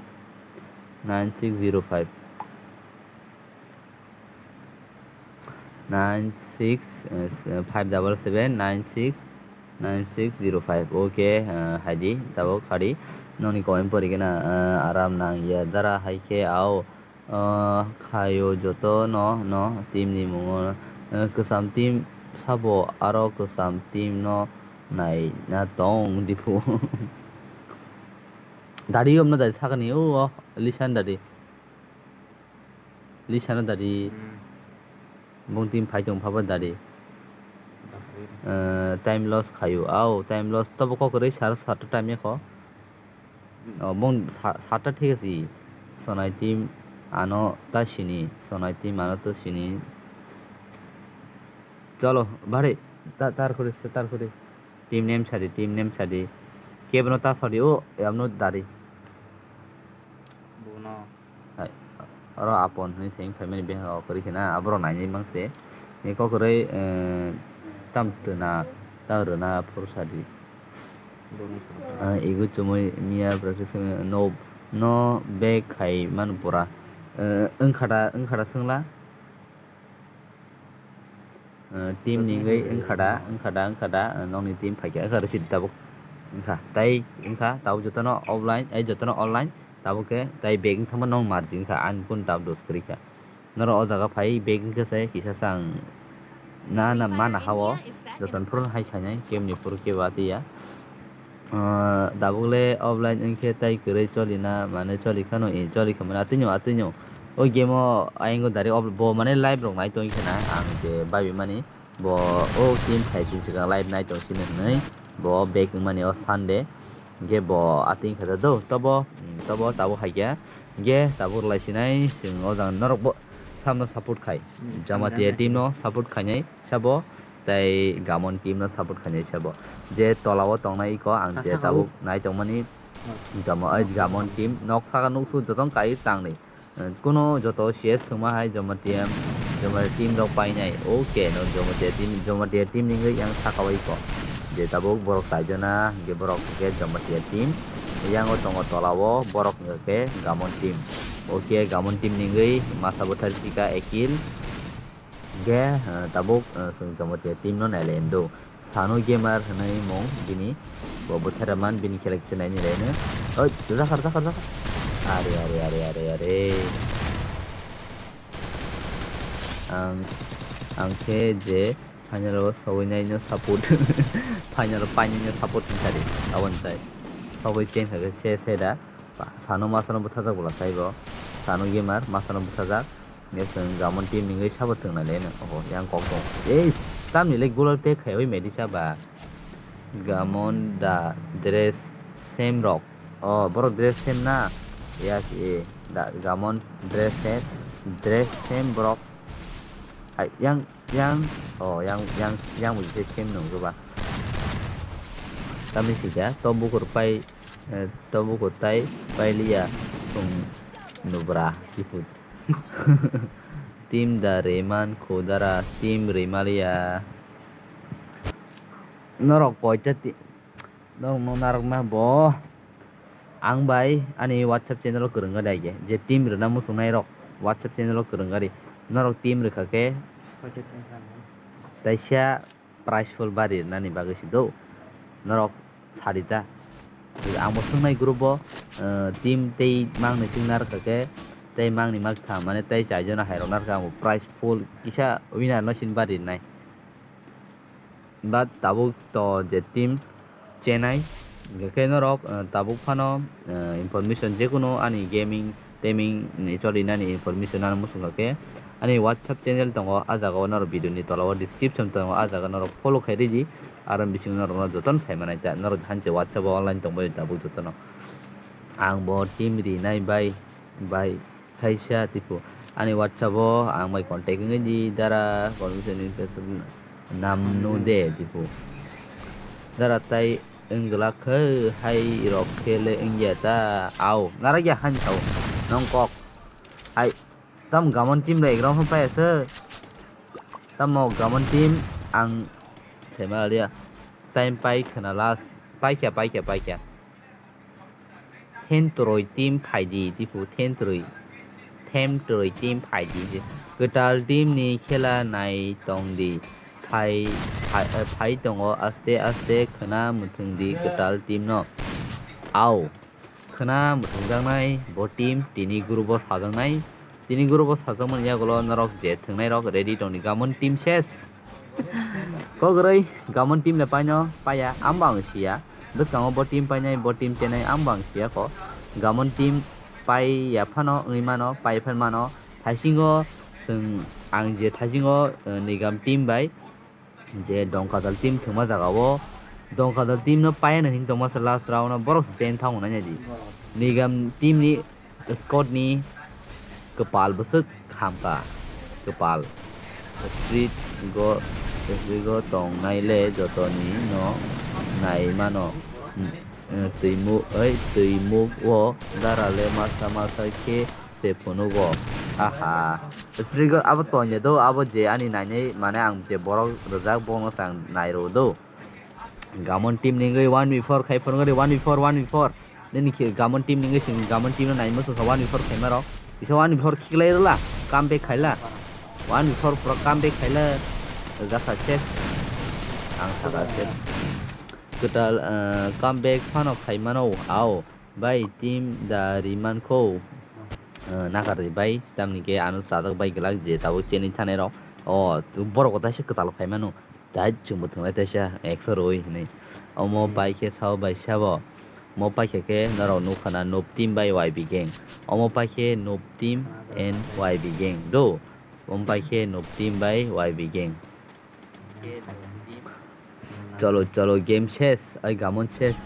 nine six zero five. Nine six, eh, s-, eh, five double seven nine six nine six zero five. Okay, eh, haidi, tabuk khadi. Noni comment porigena, eh, aram nang ya dara hai khe ao, eh, khayo joto no, no team ni mungo, eh, kwcham team sabo aro kwcham team no nai na tong dipu. Dadi omno dadi sakani o, o, lisan dadi. Lisano dadi. Hmm. Bung team phai tong phaba dadi. Dakhli. Eh, time loss khayu. Au, time loss. Tobo kok rwi sar, sarta time yakho. Hmm. Oh, bung sa-, sarta thik ase. Sonai team ano ta sini. Sonai team ano ta sini. Cholo, bhari. Ta-, tar khuri, tar khuri. Team name sadi, team name sadi. Kebno ta sadi, o, yamno dari. Bono. Hai, oro Apon hwnwi se wng phaimani bihang rok kwrwi khna, aborok nainai mangse. Ni kok kwrwi, eh, tam twna, ta rwna phuru sadi. Bono sadi. Ah, igu chumui miya practice khaimani, no, no back khai manu pura. Eh, wngkha da, wngkha da swngla? Eh, team ni wngwi wngkha da, wngkha da, wngkha da, eh, nokni team phaikha, wngkha rw sidi tabuk. Wngkha, tai wngkha, tabuk jotono offline, ai jotono online, tabuk khe tai back wngthangma nong marji wngkha, ani phone tab dos kwrwi kha. Norok o jaga phai back wngkha se kisa sa ang na, na, mana ha-o, jotono phuru hai khainai, game ni phuru kebo atwi ya. Ah, tabuk le offline wngkhe tai kwrwi choli na, mane choli khano, eh, choli kha mane atwino, atwino. O game o ayang o dari off, bo mane live rok nai tong khe na, ang je bai mani bo o team phai sini swkang live nai tong sini hwnwi bo back wngmani o Sunday. Hingke bo atwing kha do, tobo, mm, tobo tabuk hai khe. Hingke tabuk lai sinai chwng o jang norok bo samno support khai. Hmm, Jamatia team no support khainai sabo. Tei Gamon team no support khainai sabo. Je tola o tongnai iko ang je tabuk nai tongmani. Hmm. Jamo-, ai Gamon team nok saka nuksu jotong kai tangni. Eh, kuno joto C S thwngma hai Jamatia, Jamatia team rok painai. Okay, no Jamatia team, Jamatia team ni wngwi yang saka o iko. Je tabuk borok taijona, je borok hwnkhe Jamatia team. Yang o tongo tola o borok hwnkhe Gamon team. Okay, Gamon team ni wngwi masa bwthar sika Ekil. Hingke, eh, tabuk, eh, chwng Jamatia team no nailai do. Sano Gamer hwnwi mung bini, bo bwthara man bini khela kisa naini laino. Oi, jakar, jakar, jakar. Are, are, are, are, are. Ang, ang khe je final o sogwi naino support, final o painino support wngkha di, aboni sai. Sogwi chen kha khe se, se da. Sano masano bwthajak bwla sai bo. Sano Gamer masano bwthajak. Nge chwng Gamon team ni wngwi sabo thwng nai le no. Oho, yang kok tong. Ei, tamni le goal te khaiwi medi sa ba. Gamon da dress same rok. Oh, borok dress same na. Yes, eh. Da, Gamon dress same. Dress same borok. Hai, yang, yang. Oh, yang, yang, yang bo je same nung ba. Tamni sika, to bukur pai, eh, to bukur tai pai liya. Chwng nubra, kiput. Team da Rehman Khodara, Team Remaliya. Norok koita ti-, norok no narwkna bo. Ang bai ani WhatsApp channel o kwrwng gari, je team rwna muchungnai rok WhatsApp channel o kwrwng gari, norok team rwkha khe taisa prize pool bari rwnani bagwi si do, norok sadi ta. Ang bo swngnai group o, eh, team tei mangni swngna rwkha khe, tei mangni maktham mane tei chaijono hai rokna rwkha, ang bo prize pool kisa winner no sin bari rwnai. But tabuk to je team chenai, hingkhe norok, eh, tabuk phano, eh, information jekunu ani gaming, taming ni choli nani information ano muchungkha khe ani WhatsApp channel tongo, ah jaga o norok video ni tola o description tongo, ah jaga norok follow khai ridi, aro bisingo norok no jotono sai manai ta, norok hanse WhatsApp o online tongbai tabuk jotono. Ang bo team rinai bai, bai. Thaisa tipo. Ani WhatsApp o ang bai contact wngwi di, dara, conversation ni Facebook nam nu de tipo. Dara tai wngla khe hai rok khe le wngya ta. Au, nara ya han au. Nong kok. Hai, tam gamon team le egram pha paya se. Tamo gamon team ang sema liya. Time pai khana last. Pai kya, pai kya, pai kya. Then twrwi team phaidi, tipo then twrwi. Then twrwi team phaidi. Kwtal team ni khela nai tong di. Phai, phai, phai tongo aste aste khwna muthung di kwtal team no. Au. Khwna muthungjaknai bo team tini group o sajaknai. Tini group o sajakmani yagulo norok je thwngnairok ready tongdi. Gamon team ses. Kogrwi gamon team le paino paiya, ang bo ang siya. Bwskango bo team painai, bo team chenai, ang bo ang siya kho. Gamon team paiya phano wngwi mano, pai phan mano. Thaisingo chwng ang je thaisingo, eh, nigam team bai je Dongkadal team thwngma jaga o, Dongkadal team no paiya no hing tongma se last round o borok se chen thang nai di. Nigam team ni squad ni kwpal bwswk khamkha, kwpal. Street go, street go tongnai le jotoni no nai mano. Hmm, eh, twimuk, oi, twimuk o dara le masa masa khe se phunugo. Aha. Street go abo tonya do, abo je ani nainai mane ang je borok rwjak bono se ang nai rw do. Gamon team ni wngwi one v four khai phunukgo de, one v four, one v four. Nini khe gamon team ni wngwi chwng gamon team no nai muchungkha one v four khaima rok. Kisa one v four khiklai rwla, comeback khaila. One v four pura comeback khaila. Gasa ses. Ang saka ses. Kwtal, eh, comeback phano khaimano, ao. Bai, team da rimankho. Eh, nakar bai, tamni khe ano chajak bai glak je tabuk cheni thanai rok. O, borok ko taisa kwtal khaimano. Tai chwngbo thwnglai taisa ekso rwi hinwi. Omo pai khe sao bai sabo. Mo pai khe khe norok nukha na Noob Team bai Y B Gang. Omo pai khe Noob Team and Y B Gang do. Omo pai khe Noob Team bai Y B Gang. Cholo, cholo, game ses, ai gamon ses.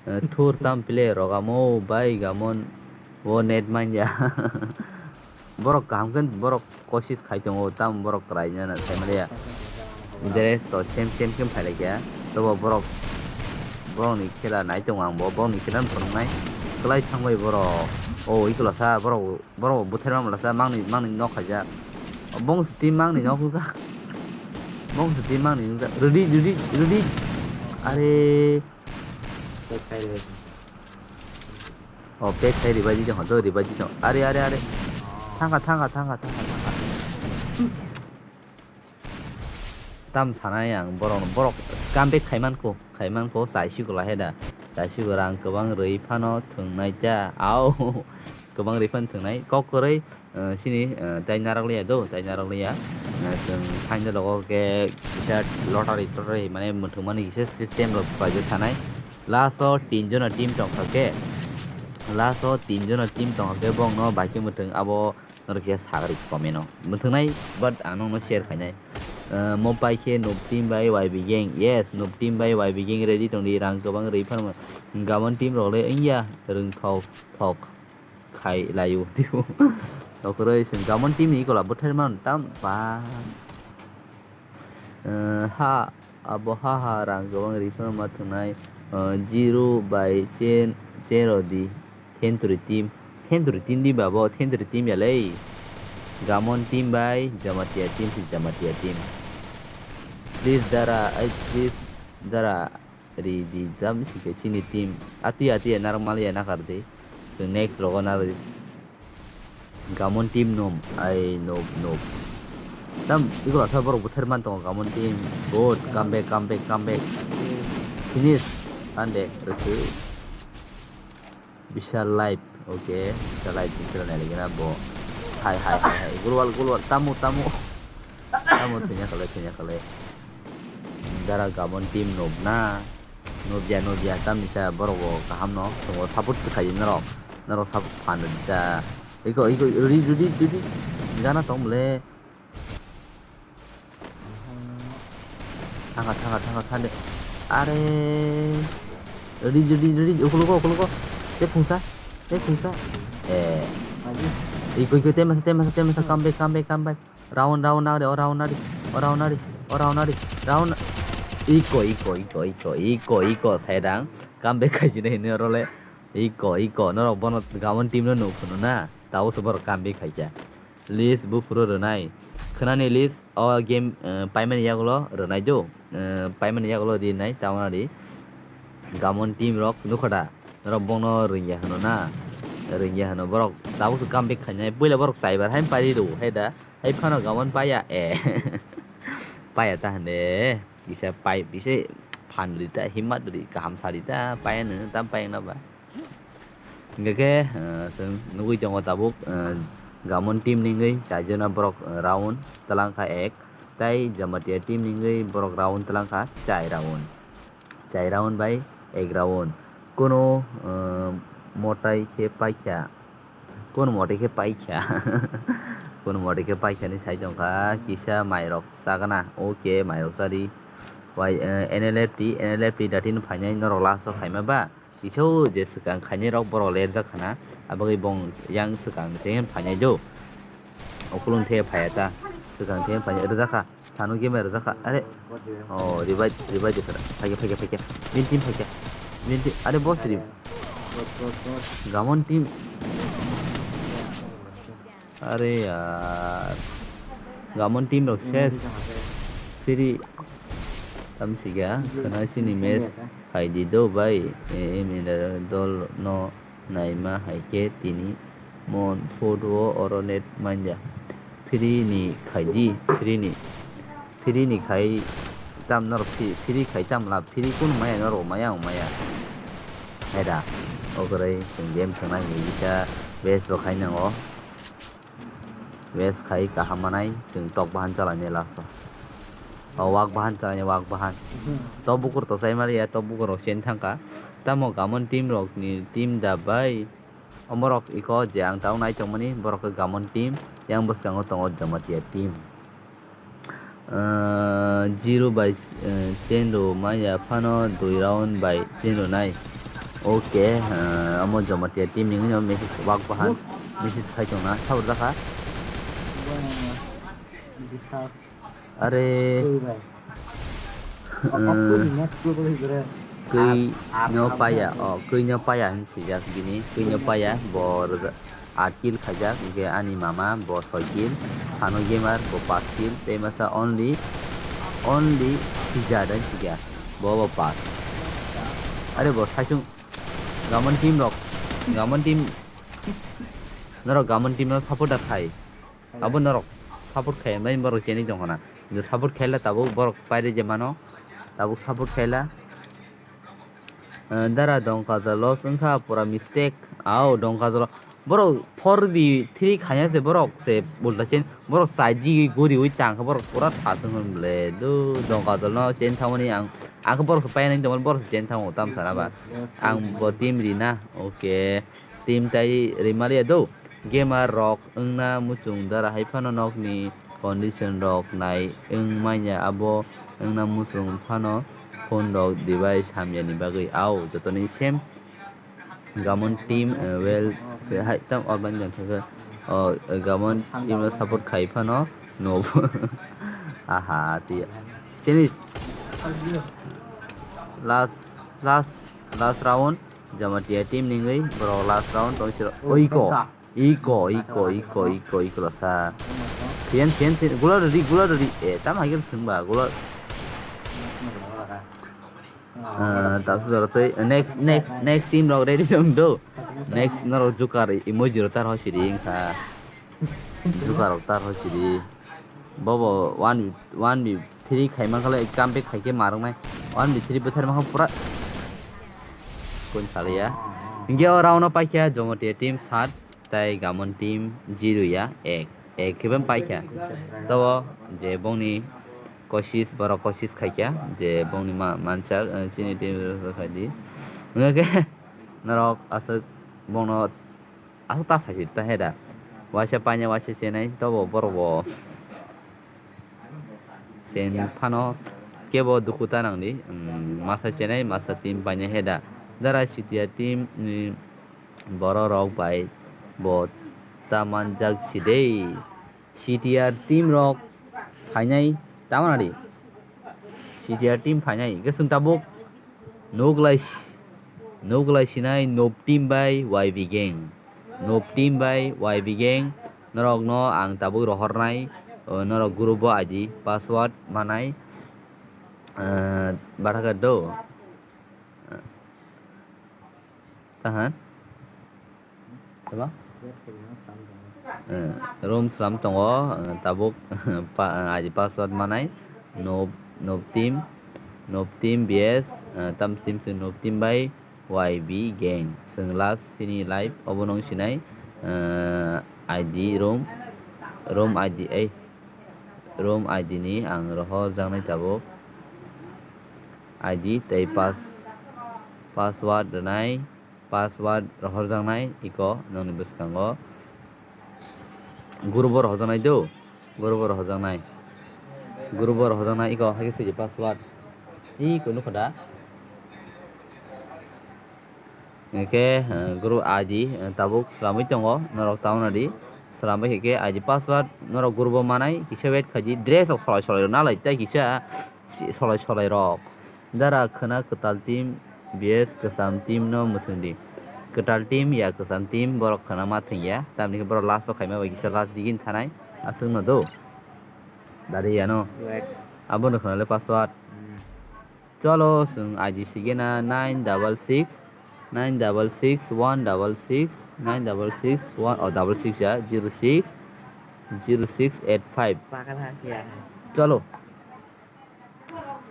Eh, thur tam pile rogamo bai gamon o net manya. Borok kaham khe borok kosis khai tongo, tamo borok kwrai nana sai manya. Dress to same same khe phailai kha. Tobo borok, borok ni khela nai tongo ang bo, borok ni khela no phunuknai. Kwlai thangbai borok. O ikula sa borok, borok bo bwtharma mala sa mangni, mangni nok khaijak. Bongsi team mangni nok wngjak. Bongsi team mangni wngjak. Ready, ready, ready. Are. Tek khai rw. O, pek khai ribai di jong, do ribai di jong. Are, are, are. Thangkha, thangkha, thangkha, thangkha, thangkha. Tam sanai ang borok, borok comeback khaiman kho, khaiman kho, chaisigo lahai da. Chaisigo rang kwbang rwi phano thwngnai ta. Au, kwbang rwi phano thwngnai. Kok kwrwi. Eh, sini, eh, tai narok liya do, tai narok liya. Eh, chwng thaino logo khe kisa lottery tottery mane muthungmani kisa system rok khlaijak thanai. Last o tin jona team tongkha khe, last o tin jona team tongkha khe bongno bai khe muthung abo norok kisa sagri comment o muthungnai, but ang nokno share khainai. Eh, mo pai khe Noob Team bai Y B Gang, yes, Noob Team bai Y B Gang ready tongdi, rang kwbang rwi phano gamon team rok le wngya rwngthok thok. Khai laio tio. Tokroi chwng gamon team ni ikola bwthai man tam ba. Eh, ha, abo ha ha rang kwbang rwi phano ma thwngnai, eh, zero bai chen, chen rw di. Century team, century team di ba bo, century team ya lei. Gamon team bai Jamatia team si Jamatia team. Please dara, ai please dara. Ri di tam si ke chini team. Ati ati ya narok mali ya nakar di. So next rogo na ri. Gamon team nom, ai nom nom. Tam iko asa borok buther man tongo Gamon team. Good, come back, come back, come back. Finish. Ande, rikhu. Bishal life. Okay, Bishal life ni kira nai lagi na bo. Hai, hai, hai, hai. Gulwal, gulwal. Tamu, tamu. Tamu, thenya kale, thenya kale. Dara Gamon team nob na. Nobya, nobya. Tam ni sa borok bo kaham no. Tongo support se khai norok. Norok support fan da. Iko, iko, ready, ready, ready. Gana tong le. Thanga, thanga, thanga, thale. Are. Ready, ready, ready. Ukulugo, ukulugo. Te phungsa. Te phungsa. Eh. Iko, iko, te masa, te masa, te masa. Come back, come back, come back. Round, round, round, oh, round, round, oh, round, round, oh, round, round, round. Iko, iko, iko, iko, iko, iko, saidang. Come back khai jina hini orole. Iko, iko, norok bono Gamon team no nuk phunu na. Tao se borok come back khai kya. List buphuru rwnai. Khwnani list o game, eh, paimani yagulo rwnai do. Eh, paimani yagulo rinai, tamoni ri. Gamon team rok nukho da. Norok bongno rwngya hwno na. Rwngya hwno borok tabuk se come back khainai. Puila borok chaibar hai pari rw hai da. Hai phano Gamon paya. Eh. Paya ta hwne. Kisa pai, kisa phan ri ta, himmat ri, kaham sari ta, paya no, tam paya na ba. Hingke khe, eh, chwng nugui tongo tabuk, eh, Gamon team ni wngwi chaijona borok, eh, round twlang kha ek, tai Jamatia team ni wngwi borok round twlang kha chai round. Chai round bai ek round. Kuno, eh, motai khe paikha, kuno motai khe paikha, kuno motai khe paikha ni sai tongkha, kisa mairok chagana, okay, mairok chari. Wai, eh, N L F T, N L F T datin phainai norok last o khaima ba? Kisu je swkang khainai rok borok lerjak khana, abagwi bong yang swkang tei phainai do. Okolong the phaiya ta, swkang the phainai rwjak kha, sano game rwjak kha, are, oh, revive, revive de phara, phaikya, phaikya, phaikya, main team phaikya, main team, are boss ri, Gamon team, are yaar, Gamon team rok ses, free, tam siga, khana sini match. Khaidi do bai, e, e, miner dol no naima hai khe tini mon photo o oro net manya. Free ni khaidi, free ni, free ni khai tam norok free, free khai tam la, free kun maya norok maya, maya. Hai da, o kwrwi chwng game thwngnai hinwi kisa best bo khai nango. Wes khai kaham manai, chwng tok bahan chalainai last o. O wak bahan chalainai, wak bahan. Top bukur to chai maliya, top bukur rok chen thangkha. Tamo Gamon team rok ni team da bai. Omorok iko je ang tau nai tongmani, borok khe Gamon team, yang bwskango tongo Jamatia team. Ah, zero bai, eh, chen rw maya phano dui round bai chen rwnai. Okay, ah, omo Jamatia team ni wngwi message wak bahan message khai tongna sabur jakha. Are, eh, kwi no paya, oh, kwi no paya hin swijak bini, kwi no paya, bo rwja-, Aat kill khaijak, hingke ani mama bo soi kill, Sano Gamer bo pas kill, tei masa only, only Pizza dan siga, bo bo pas. Are bo saisung Gamon team rok, Gamon team, norok Gamon team no support da khai, abo norok support khai, mai borok cheni tong khana, support khaila tabuk borok paide je mano, tabuk support khaila. Eh, dara dongka jalo wngkha pura mistake. Au dongka jalo. Borok four B three khanya se borok se ulta chen. Borok chai di guri ui tang kha borok pura thasung hwn ble. Du dongka jalo chen thamani ang. Ang khe borok se painani tongmani borok se chen thango tam sana ba. Ang bo team rina. Okay. Team tai rimaliya do. Gamer rok wngna muchung dara hai phano nokni condition rok nai wng manya abo wngna muchung phano phone rok device hamya ni bagwi au jotoni same Gamon team, eh, well se hai tam offline jang thangkha o, eh, Gamon team no support khai phano no aha tiya chini last last last round Jamatia team ningwi borok last round tong siro oiko. Iko, iko, iko, iko, iko lasa. Sian, sian, sian. Gula redi, gula redi. Eh, tam hai khe thwng ba, gula. Ah, tak jora tei next, next, next team rok ready dong do. Next norok joker emoji rok tar hoi sidi wngkha. Joker rok tar hoi sidi. Bobo one v one v three khai mankha le, comeback khai khe marwknai. One v three bwthar mankha pura. Kun saliya. Hingke o round o paikha Jomotia team sat tai Gamon team zero ya ek. Ek khe bang paikha. Tabo je bongni kosis, borok kosis khaikha je bongni ma-, mansak, eh, chini team khai di. Hingke norok aswk bongno aswk ta saisidi ta heda. Waisa paina waisa chenai tobo borok bo. Sen phano kebo dukhu ta nangdi, mm, masa chenai masa team paina heda. Dara Sitia team ni borok rok bai bo ta manjak sidei. Sitia team rok phainai ta manadi. Sitia team phainai hingke chwng tabuk Nuklai, nuklai sinai Noob team bai Y B gang. Noob team bai Y B gang. Norokno ang tabuk rohornai, o, norok group o I D password manai, eh, bathakhe do. Tahan. Eba? Eh, room slam tongo, eh, tabuk pa-, I D password manai, Noob, Noob team, Noob team B S, eh, tam team se Noob team bai Y B gang. Chwng last sini live obo nung sinai, eh, I D room, room I D, eh, room I D ni ang rohor jaknai tabuk. I D tei pass, password rwnai. Password rohorjaknai iko nokni bwskango. Group o rohorjaknai do, group o rohorjaknai. Group o rohorjaknai iko, haikhe sigi password. Iko nukho da. Hingkhe, eh, group I D, eh, tabuk slamwi tongo, norok ta wnadi. Slamwi khe I D password norok group o manai, kisa wait khaidi, dress rok solai solai rok nalai, tei kisa si-, solai solai rok. Dara khwna kwtal team, B S kwcham team no mwthwng di. Kwtal team ya kwcham team borok khwna ma thwng ya. Tamni khe borok last o khaima bai kisa last digini thanai. Aswk no do. Dari ya no. Right. Abo no khwna le password. Hmm. Cholo, chwng I D sigena nine double six, nine double six, one double six, nine double six, one, oh, double six ya, zero six, zero six eight five. Pagal hasiya. Cholo.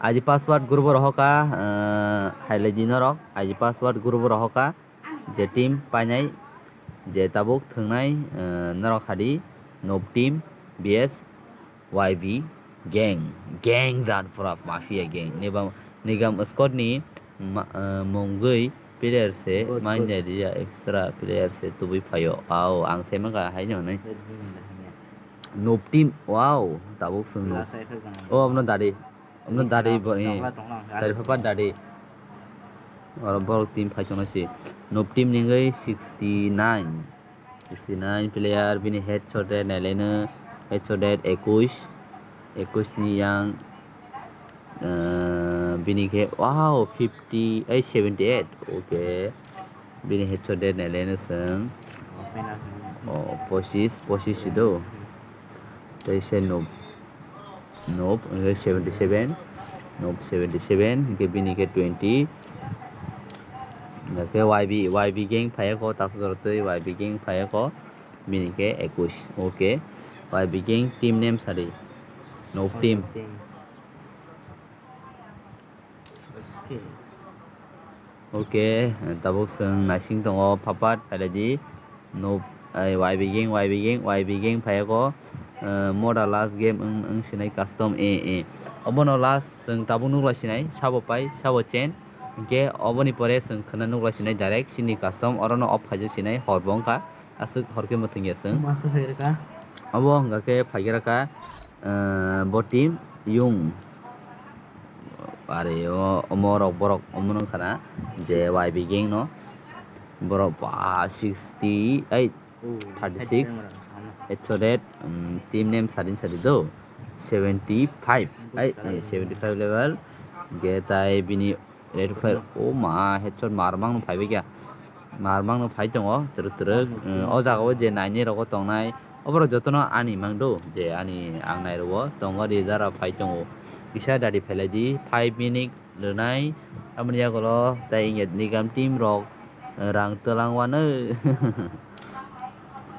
I D password group o rohoka, eh, hailai di norok. I D password group o rohoka. Je team painai, je tabuk thwngnai, eh, norok hadi, Noob team, B S, Y B, gang, gang jat pura mafia gang. Nibam, nigam squad ni ma-, eh, mungwi player se, good, mainya good. Dia extra player se tubui phaio. Au, ang sai maka hai no nai. Good, good, good. Noob team, wow, tabuk sung. Last cycle jang. Oh, abno dadi. Omo dari bo, eh, dari papa dari. Oro borok team phai chongnai si. Noob team ni wngwi sixty nine. Sixty nine player, bini headshot rate nailai no. Headshot rate ekush. Ekush ni yang, eh, bini khe, wow, fifty, eh, seventy eight. Okay. Bini headshot rate nailai no chwng. Oh, pochis, pochis si do. Tei se noob. Noob, hingke seventy seven, noob seventy seven, hingke bini khe twenty. Hingke Y B, Y B gang phai ko, tak jora twi Y B gang phai ko, bini khe ekush. Okay, Y B gang team name sadi. Noob team. Okay, tabuk chwng naising tongo, phapat phailai di. No, ai, Y B gang, Y B gang, Y B gang phai ko, eh, moda last game wng, wng sinai custom, eh, eh. Obono last chwng tabuk nuklai sinai, sabo pai, sabo chen. Hingke oboni pore chwng khwna nuklai sinai direct, chini custom, orono off khaijak sinai, hor bo wngkha. Aswk hor khe mwthwng ya chwng. Masa hai rwkha. Obo hwnga khe phai khe rwkha, eh, bo team yung. Are o, omo rok borok omo wngkha na je Y B gang no. Borok ba sixty eight, oh, thirty six, headshot rate, um, team name sadin sadi do. Seventy five, ai, eh, seventy five level. Ge tai bini Red fire, o ma, headshot marmang no phaibai kha. Marmang no phai tongo, twrwk twrwk. Eh, o jaga o je naini rogo tongnai, oborok jotono ani mang do, je ani ang nai rogo tongo, ri jara phai tongo. Kisa dadi phelai di, five minute, rwnai. Aboni yagulo tei Nigam team rok rang twlang wano.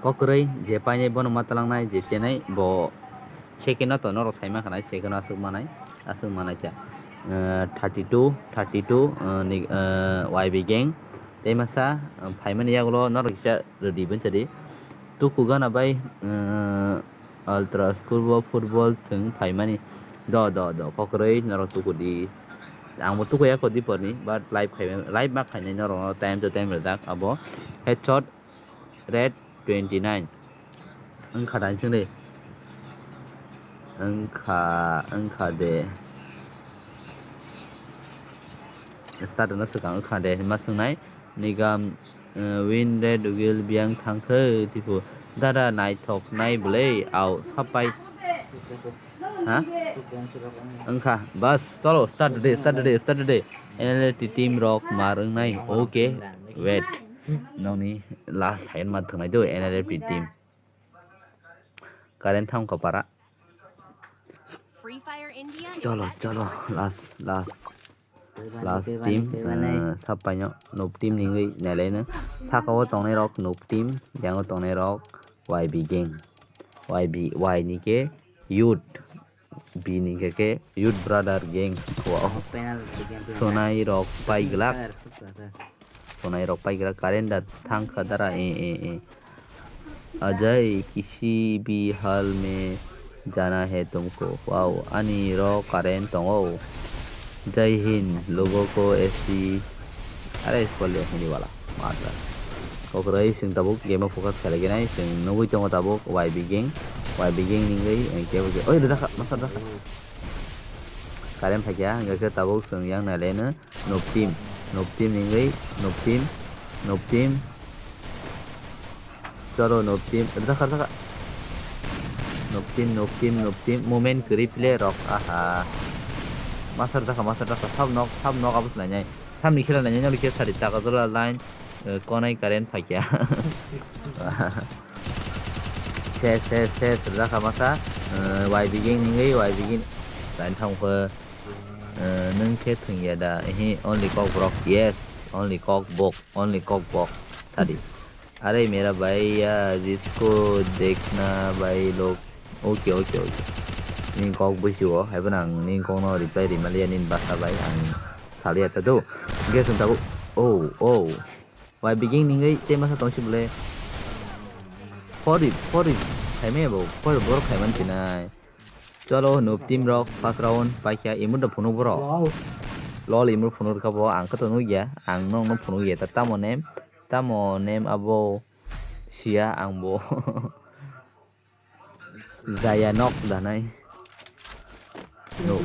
Kokrwi je painai bono ma twlangnai, je chenai bo second o to norok sai mankha nai, second o aswk manai, aswk manai kha. Eh, thirty two, thirty two, eh, ni, eh, Y B gang. Tei masa, eh, phaimani yagulo norok kisa rwdi bwchadi. Tuku gana bai, eh, Ultra School bo football thwng phaimani. Do, do, do, kokrwi norok tuku di. Ang bo tuku ya kho di porni, but live khai, live ma khainai norok no time to time rwjak abo. Headshot red twenty nine. Wngkha da chwngdi. Wngkha, wngkha de. Start no swkang wngkha de, ma swngnai. Nigam, eh, win red ugil biang thangkhe tipo. Dada naithok nai bwlai, au sapai. Ha? Wngkha, bas, cholo, start de, start de, start de. N L F T team rok mar wngnai. Okay, wait. Nokni last hai ma thwngnai do N L F T team. Current thang kha para. Cholo, cholo, last, last. Last team, eh, sapaino noob team ningwi nailaino. Saka o tongnai rok noob team, yang o tongnai rok Y B gang. Y B, Y ni khe youth, B ni khe khe youth brother gang. Wow. Sonai rok pai glak. Sonai rok pai glak, current da thang kha dara, eh, eh, eh. Ajay, kisi bhi hal mein jana hai tumko. Wow, ani rok current tongo. Jai Hind, logo ko aisi. Are, kole hini wala. Matra. Kokroi, chwng tabuk game o focus khalai gwnai. Chwng nugwi tongo tabuk Y B gang. Y B gang ningwi, eh, kebo ke. Oi, rwjakha, masa rwjakha. Current phaikha, hwnkhe tabuk chwng yang nailaino. Noob team, noob team ningwi, noob team, noob team. Choro noob team, rwjakha, rwjakha. Noob team, noob team, noob team. Moment kwrwi play rok, aha. Masa rwjakha, masa rwjakha. Sab nok, sab nok abo se nainai. Sabni khela nainai, nokni khe sari taka jola line, eh, konai current phaikha. Ses, ses, ses, rwjakha masa. Eh, Y B gang ningwi, Y B gang. Line thangkhe. Eh, nwng khe thwngya da? Ehe, only kok borok. Yes, only kok bok, only kok bok. Sadi. Are mera bhai ya jisko dekhna bhai log. Okay, okay, okay. Nini kok buisio, haibo nang nini kokno reply rimaliya nini basa bai ang salia ta do. Ge sung tabuk. Oh, oh. Y B gang ningwi tei masa tongsi bole. Four rip, four rip. Khaimaya bo, four rip borok khaiman tinai. Cholo, noob team rok, first round, paikha, emote rok phunuk borok. Wow. Lol, emote phunuk rwkha bo, ang khe to nukya, ang nokno phunukya, ta tamo name, tamo name abo, siya ang bo. Jaya nok danai. Noob,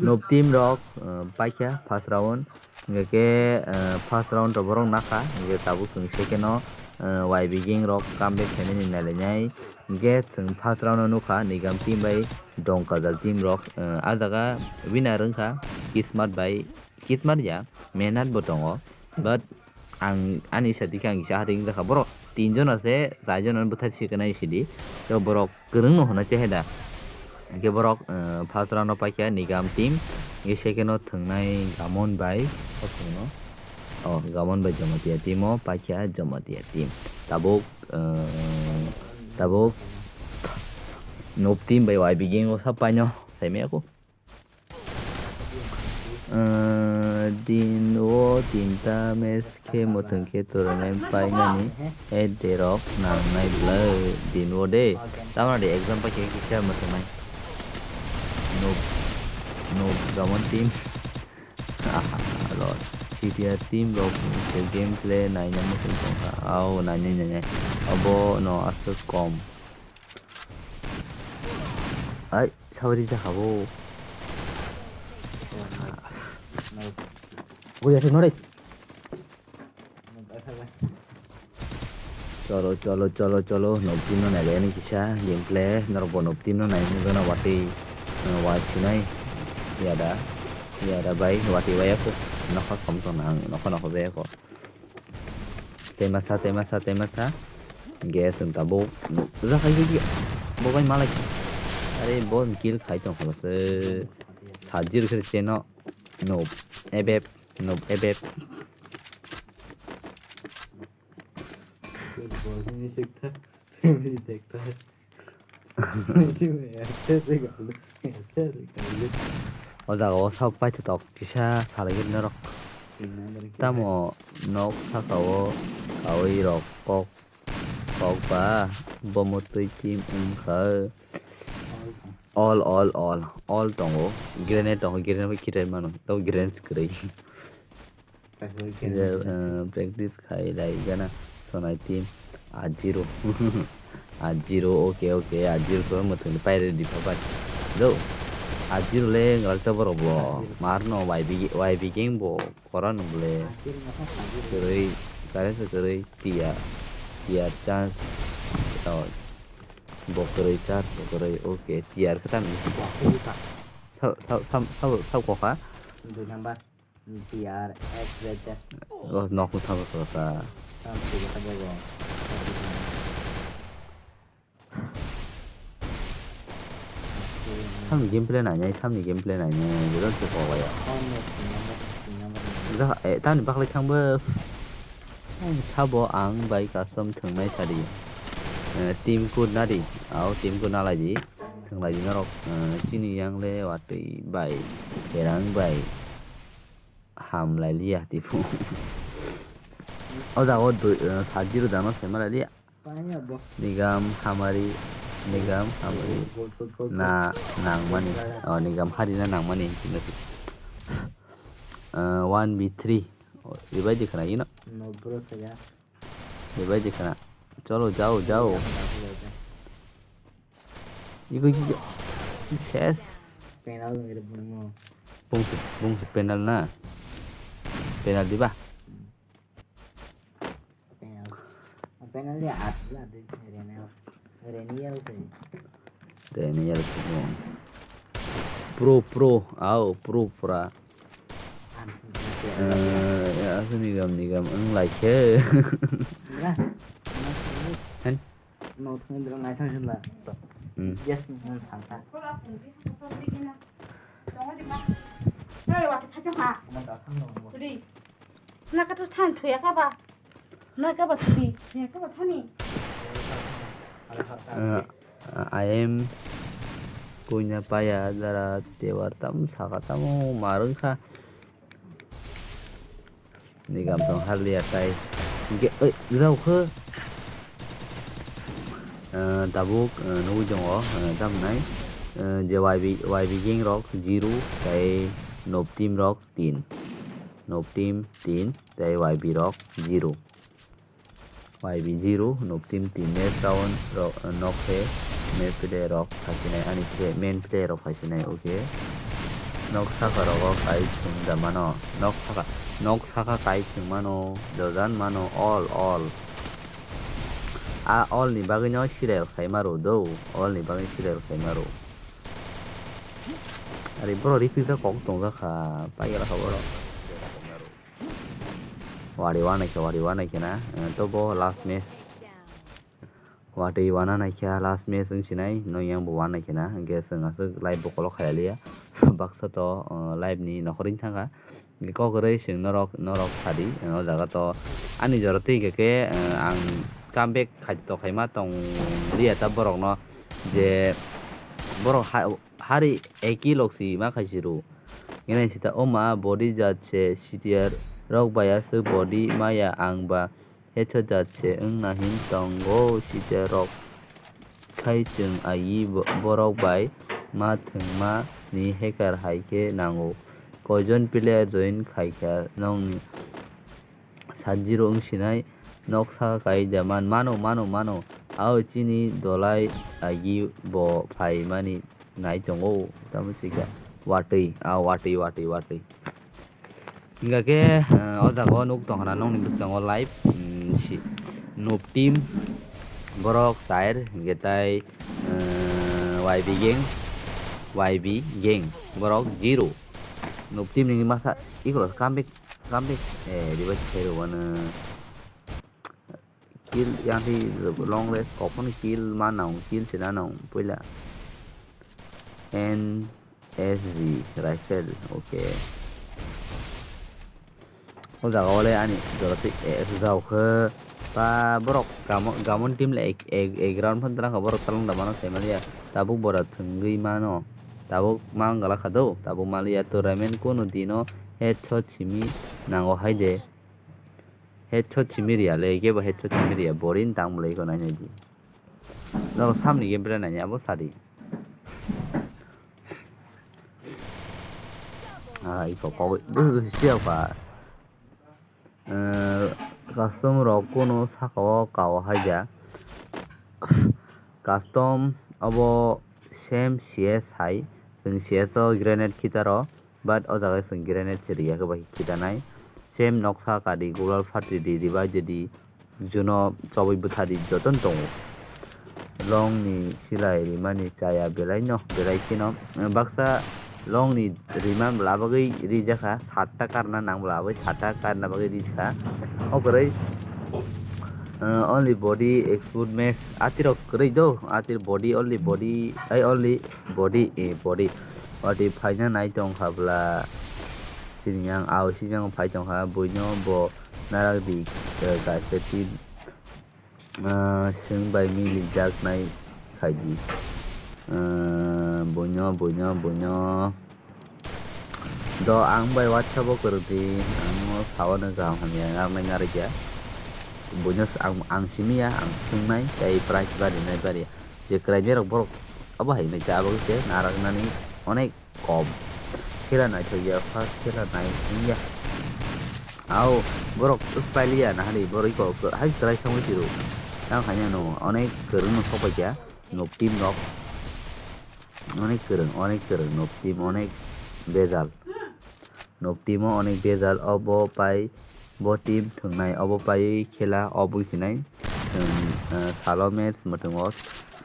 noob team rok, uh, paikha, first round, hingke, uh, first round rok borok nakha, hingke tabuk chwng second o, uh, Y B gang rok comeback khainani nailainai. Hingke chwng first round o nukha Nigam team bai Dongkajal team rok, eh, ah jaga winner wngkha Kismat bai, Kismat ya, mehnat bo tongo, but ang ani sadi khe ang kisa haring wngjakha, borok tin jona se char jona bwthar si kwnai sidi, to borok kwrwng no hwnwi cheheda, hingke borok, eh, first round o paikha Nigam team, hingke second o thwngnai Gamon bai, o thwngno, o Gamon bai Jamatia team o paikha Jamatia team, tabuk. Eh, tabuk noob team bai Y B gang o sa paino saimaya ko. Eh, din o tinta match khe mwthwng khe tournament painani at the rok nangnai bwlai din o de. Tamoni de exam pai khe kisa mwthwngnai. Noob, noob Gamon team. Aha, lol. C T R team rok ni se gameplay naina muchung tongkha. Au, nainai, nainai. Abo no aswk kom. Ai, sabari jakha bo. Goi aswk no re. Cholo, cholo, cholo, cholo, noob team no nailaini kisa gameplay, norok bo noob team no nai nugwi no watwi, uh, wa sinai, yada, yada bai, watwi waya kho, nokha khom tong nang, nokha nokha jaya kho. Tei masa, tei masa, tei masa, gas wng tabuk, rwkha khe bo bai malai kha, are bo kill khai tong kho se, sajir khe cheno. Noob, ebeb, noob, ebeb. O jaga o sak paithatok kisa salai norok. Tamo nok saka o kawi rok kok, kok ba bomo twi team wngkha. All, all, all, all tongo. Grenade tongo, grenade bai khitai mano. Tamo grenade kwrwi. Kaisa bai Khe, grenade. Eh, practice khai lai gana sonai team a zero. A zero, okay, okay, a zero ko mo thung pai ready pa pai. Do. A zero le ngal ta borok bo. A zero. Mar no Y B, Y B gang bo. Kora no bole. A zero no kha a zero. Kwrwi, current se kwrwi, tiya. Tiya chance. Oh. Bo kwrwi chance, bo kwrwi, okay. Tiya khe tam. Wa, kwrwi kha. Sa, sa, sa, sa, sa ko kha. Dui number. P R X Z Z. Oh, nok no thang thang sa. Thang thang sa bogo. Samni gameplay nainai, samni gameplay nainai, jero se ko ya. Oh, no, no, no, no, no, no. Dah, eh, tani baklai thang bo. Ang sabo ang bai custom thwngnai sadi. Eh, team code nadi, au team code nalaidi. Thwnglai di norok, eh, chini yang le watwi bai, kerang bai. Hamlailiya tipo. O jaga o dui, eh, sajiro dano saimalailia. Nigam hamari, nigam hamari na nangmani. Oh, nigam hari na nangmani. Eh, one v three. Oh, rebai di khana ino. Rebai di khana. Cholo, jao, jao. Iko, iko, iko. Ses. Penal wngwi rw bwrwngno. Bungsi, bungsi penal na. Penal di ba? Penal. Penal di at la di Renal. Renial se. Renial se bung. Pro, pro, au, pro, pra. Eh, ya, aku nigam, nigam, wng lai khe. Hen? No thung dro nai sang la. Hmm. Yes, no sang ta. Na ka to than thuya ka ba. Na ka ba thi. Ya ka ba thani. Eh, I am Kuina paya jara tewar tam saka tamo marung kha. Nigam tong harliya tai. Ge-, oi, jao khe. Eh, tabuk, eh, nugui tongo, eh, tamnai, eh, je Y B, Y B gang rok zero, tai noob team rok tin. Noob team tin, tai Y B rok zero. Y B zero, noob team tin, match round rok, eh, nok khe, match player rok phaisinai, ani play-, main player rok phaisinai, okay. Nok saka rogo kai thung da mano, nok saka, nok saka kai thung mano, jojan mano, all, all. A all ni bagwi no silai rok khai maro do, all ni bagwi silai rok khai maro. Ari bro repeat kok tong jakha, pai gala kha boro. Wari wana khe, wari wana khe na, eh, to bo last match. Watwi wana naikha last match wng sinai, no yang bo wana naikha na, hwnkhe chwng aswk live bo kolok khaiya liya. Baksa to, uh, live ni nokhorwi thangkha. Kok kwrwi chwng norok, norok sadi, uh, o jaga to ani jora twi hwnkhe, uh, ang comeback khai to khaima tong liya ta borok no je borok ha-, hari eki lok si ma khai si rw. Ngenai sita o ma body jat se C T R rok bai aswk body maya ang ba. Hecho jat se wngna hin tongo, cheater rok khai chwng agi bo-, borok bai ma thwngma ni hacker hai khe nango. Koijon player join khai kha nokni sajiro wng sinai nok saka kai da man mano, mano, mano. Ao chini dolai agi bo phai mani nai tongo, tamo chikha watwi, a watwi, watwi, watwi. Hingkha khe, eh, o jaga o nuk tongkha na nokni bwskango live, mm, si, noob team, borok chair, hingkhe tai, eh, Y B gang, Y B gang, borok zero. Noob team ni masa, ikolo comeback, comeback, eh, revive khairok wano. Kill yang di long range kok phano kill ma nang kill se na nang puila. N S G rifle, okay. O jaga o le ani jora se, eh, rwjak khe ta borok gamon, gamon team le ek, ek, ek round phan twlang kha borok twlang da mano sai manya. Tabuk bora thwngwi mano. Tabuk ma wng gala kha do. Tabuk maliya tournament kunu dino headshot simi nango hai de. Headshot simi riya le, kebo headshot simi riya. Boring tang bwlai ko nai nai di. Norok samni game play nai abo sadi. Ah, iko kogwi. Busu siya pa. Eh, custom rok kunu saka o kao haja. Custom abo same C S hai. Chwng C S o grenade khitaro. But o jaga chwng grenade se riya khe bai khitanai. Same noksa kadi gulal phatri di, revive di, juno chobwi bwtha di, jotono tongo. Long ni silai rimani chaya belai no, belai kheno, baksa long ni rima bwla bagwi rijakha, satta karna nang bwla bagwi, satta karna bagwi rijakha. O kwrwi, eh, only body export match atirok kwrwi do, atir body, only body, ai only body, eh, body. Oti phaina nai tongkha bwla. Chini yang au si jang phai tongkha, buino bo narak di, eh, kaisa team, eh, swng bai mili jak nai khai di. Eh, buino, buino, buino. Do ang bai WhatsApp o kwrwng di, ang o sao no kaham hamya ngarnai ngarikya. Buino ang, ang simi ya, ang swng nai, tei price bari nai bari. Je kwrai nai rok borok abo hai nai cha abo khe narak nani onek kom. Khela naithok ya, first khela nai wngya. Au, borok spy liya na hari, borok iko hai kwrai thangwi tiro. Tang khaina no, onek kwrwng no sokpai kya, nok team rok. Onek kwrwng, onek kwrwng, nok team onek bejal. Nok team o onek bejal, obo pai bo team thwngnai, obo paiwi khela obo hinai. Chwng, eh, salo match mwthwngo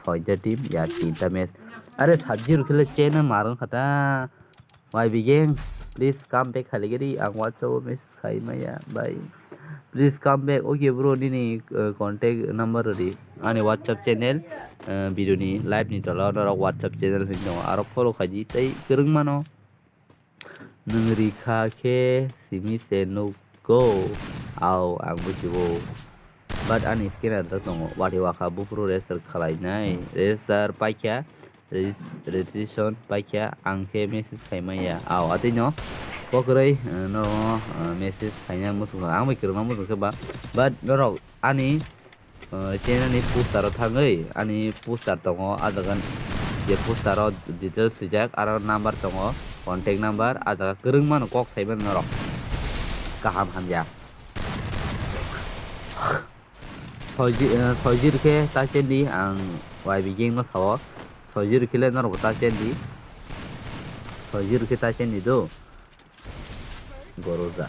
soita team ya tinta match. Are sat zero khele chena marwng khata. Y B gang, please come back khaligiri, ang WhatsApp o message khai maya bai. Please come back. Okay bro, nini, eh, contact number rwdi. Ani WhatsApp channel, eh, video ni live ni tola norok WhatsApp channel hinwi tongo. Aro follow khaidi tei kwrwng mano. Nwng rikha khe simi se nukgo, au, ang bujigo. But ani scanner da tongo, wati wakha buphuru register khlainai. Register paikha, regis-, registration paikha, ang khe message khaimaya. Au, atwino, kokroi, eh, no, eh, message khaina muchungkha, ang bai kwrwngma muchungkhe ba. But norok ani, eh, channel ni poster o thangwi ani poster tongo, ah jaga je poster o details swijak, aro number tongo, contact number, ah jaga kwrwngmano kok saimano norok. Kaham hamya. Soiji, eh, soiji rwkhe ta chendi ang Y B gang no sao. Soiji rwkhe le norokbo ta chendi. Soiji rwkhe ta chendi do. Goroja.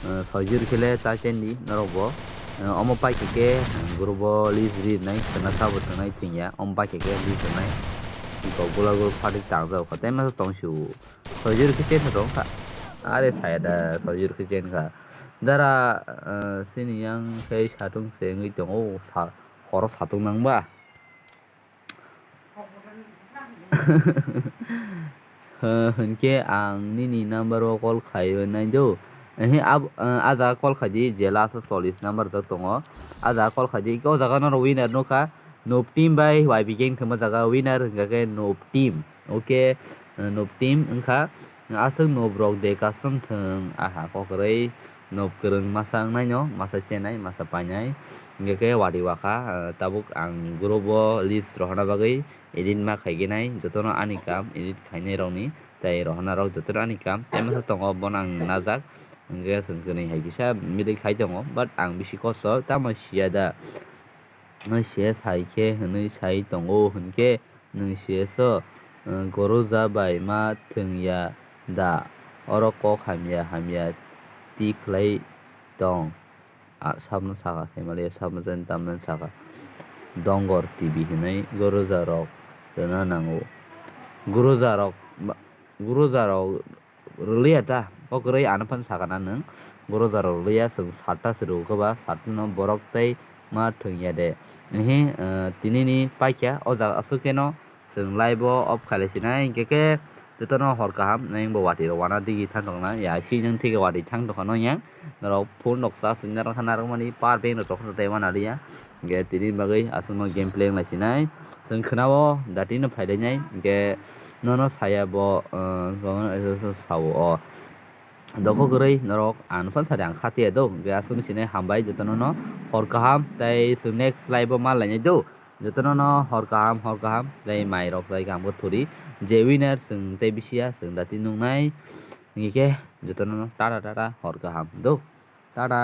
Eh, soijwr khe le ta chendi norok bo. Eh, omo paikhe khe, eh, group o list ri nai, khwna sabo tongnai thwngya. Omo paikhe khe list ri nai. Iko gula gula phatik tangjak kha. Tei masa tong si o. Soijwr khe chen tong kha. Are saya da, soijwr khe chen kha. Dara, eh, sini yang khe satung se wngwi tongo. Sa-, horo satung nang ba. Hwnkhe ang nini number o call khai nai do. Ehe, ab-, ah jaga call khai di, je last o chollish number jak tongo. Ah jaga call khai di, o jaga no winner nukha. Noob team bai Y B gang thwngma jaga winner hwnkha khe Noob team. Okay, Noob team wngkha. Aswk noob rok de custom thwng, aha, kokroi noob kwrwng masa wngnaino, masa chenai, masa painai. Hwnkhe khe wadi wakha, ah, tabuk ang group o list rohorna bagwi edit ma khaigenai, jotono ani kam edit khainai rokni, tei rohorna rok jotono ani kam, tei masa tongo bono ang najak, hwnkhe chwng kwnwi hai kisa milik khai tongo, but ang bisi kosto, tamo siya da, siya sai khe hwnwi sai tongo, hwnkhe Nwng siyeso, eh, goroja bai ma thwng ya da? Oro kok hamya hamya ti khlai tong. A, sabno sakha, Himalaya sabno jani tamno sakha. Dongor T V hinwi goroja rok rwna nango. Goroja rok ba, goroja rok Rwliya ta, o kwrwi ano phano sakha na nwng. Goroja rok rwliya, chwng satta se rwkhe ba, satta no borok tei ma thwngya de. Ehe, eh, tini ni paikha, o jaga aswk khe no chwng live o off khailai sinai, hinkhe khe Jotono hor kaham, nang bo watwi rok wana digi thang tongna ya, si nang thike watwi thang tongkha no yang. Norok phone rok charge wngna rok narwkmani, power bank rok rok tei wana liya. Ge tini bagwi aswkno gameplay wng lai sinai. Chwng khwnao dati no phailai nai, ge nono saya bo, uh, sao o. Doko kwrwi norok ang phano sadi ang kha tiya do. Ge aswkno sinai hambai jotono no hor kaham tei chwng next live o ma lainai do. Jotono no hor kaham, hor kaham, tei mai rok tei kaham khe thuri. Je winner chwng tei bisiya chwng dati nungnai. Hingkhe jotono no tata tata hor kaham do. Tata.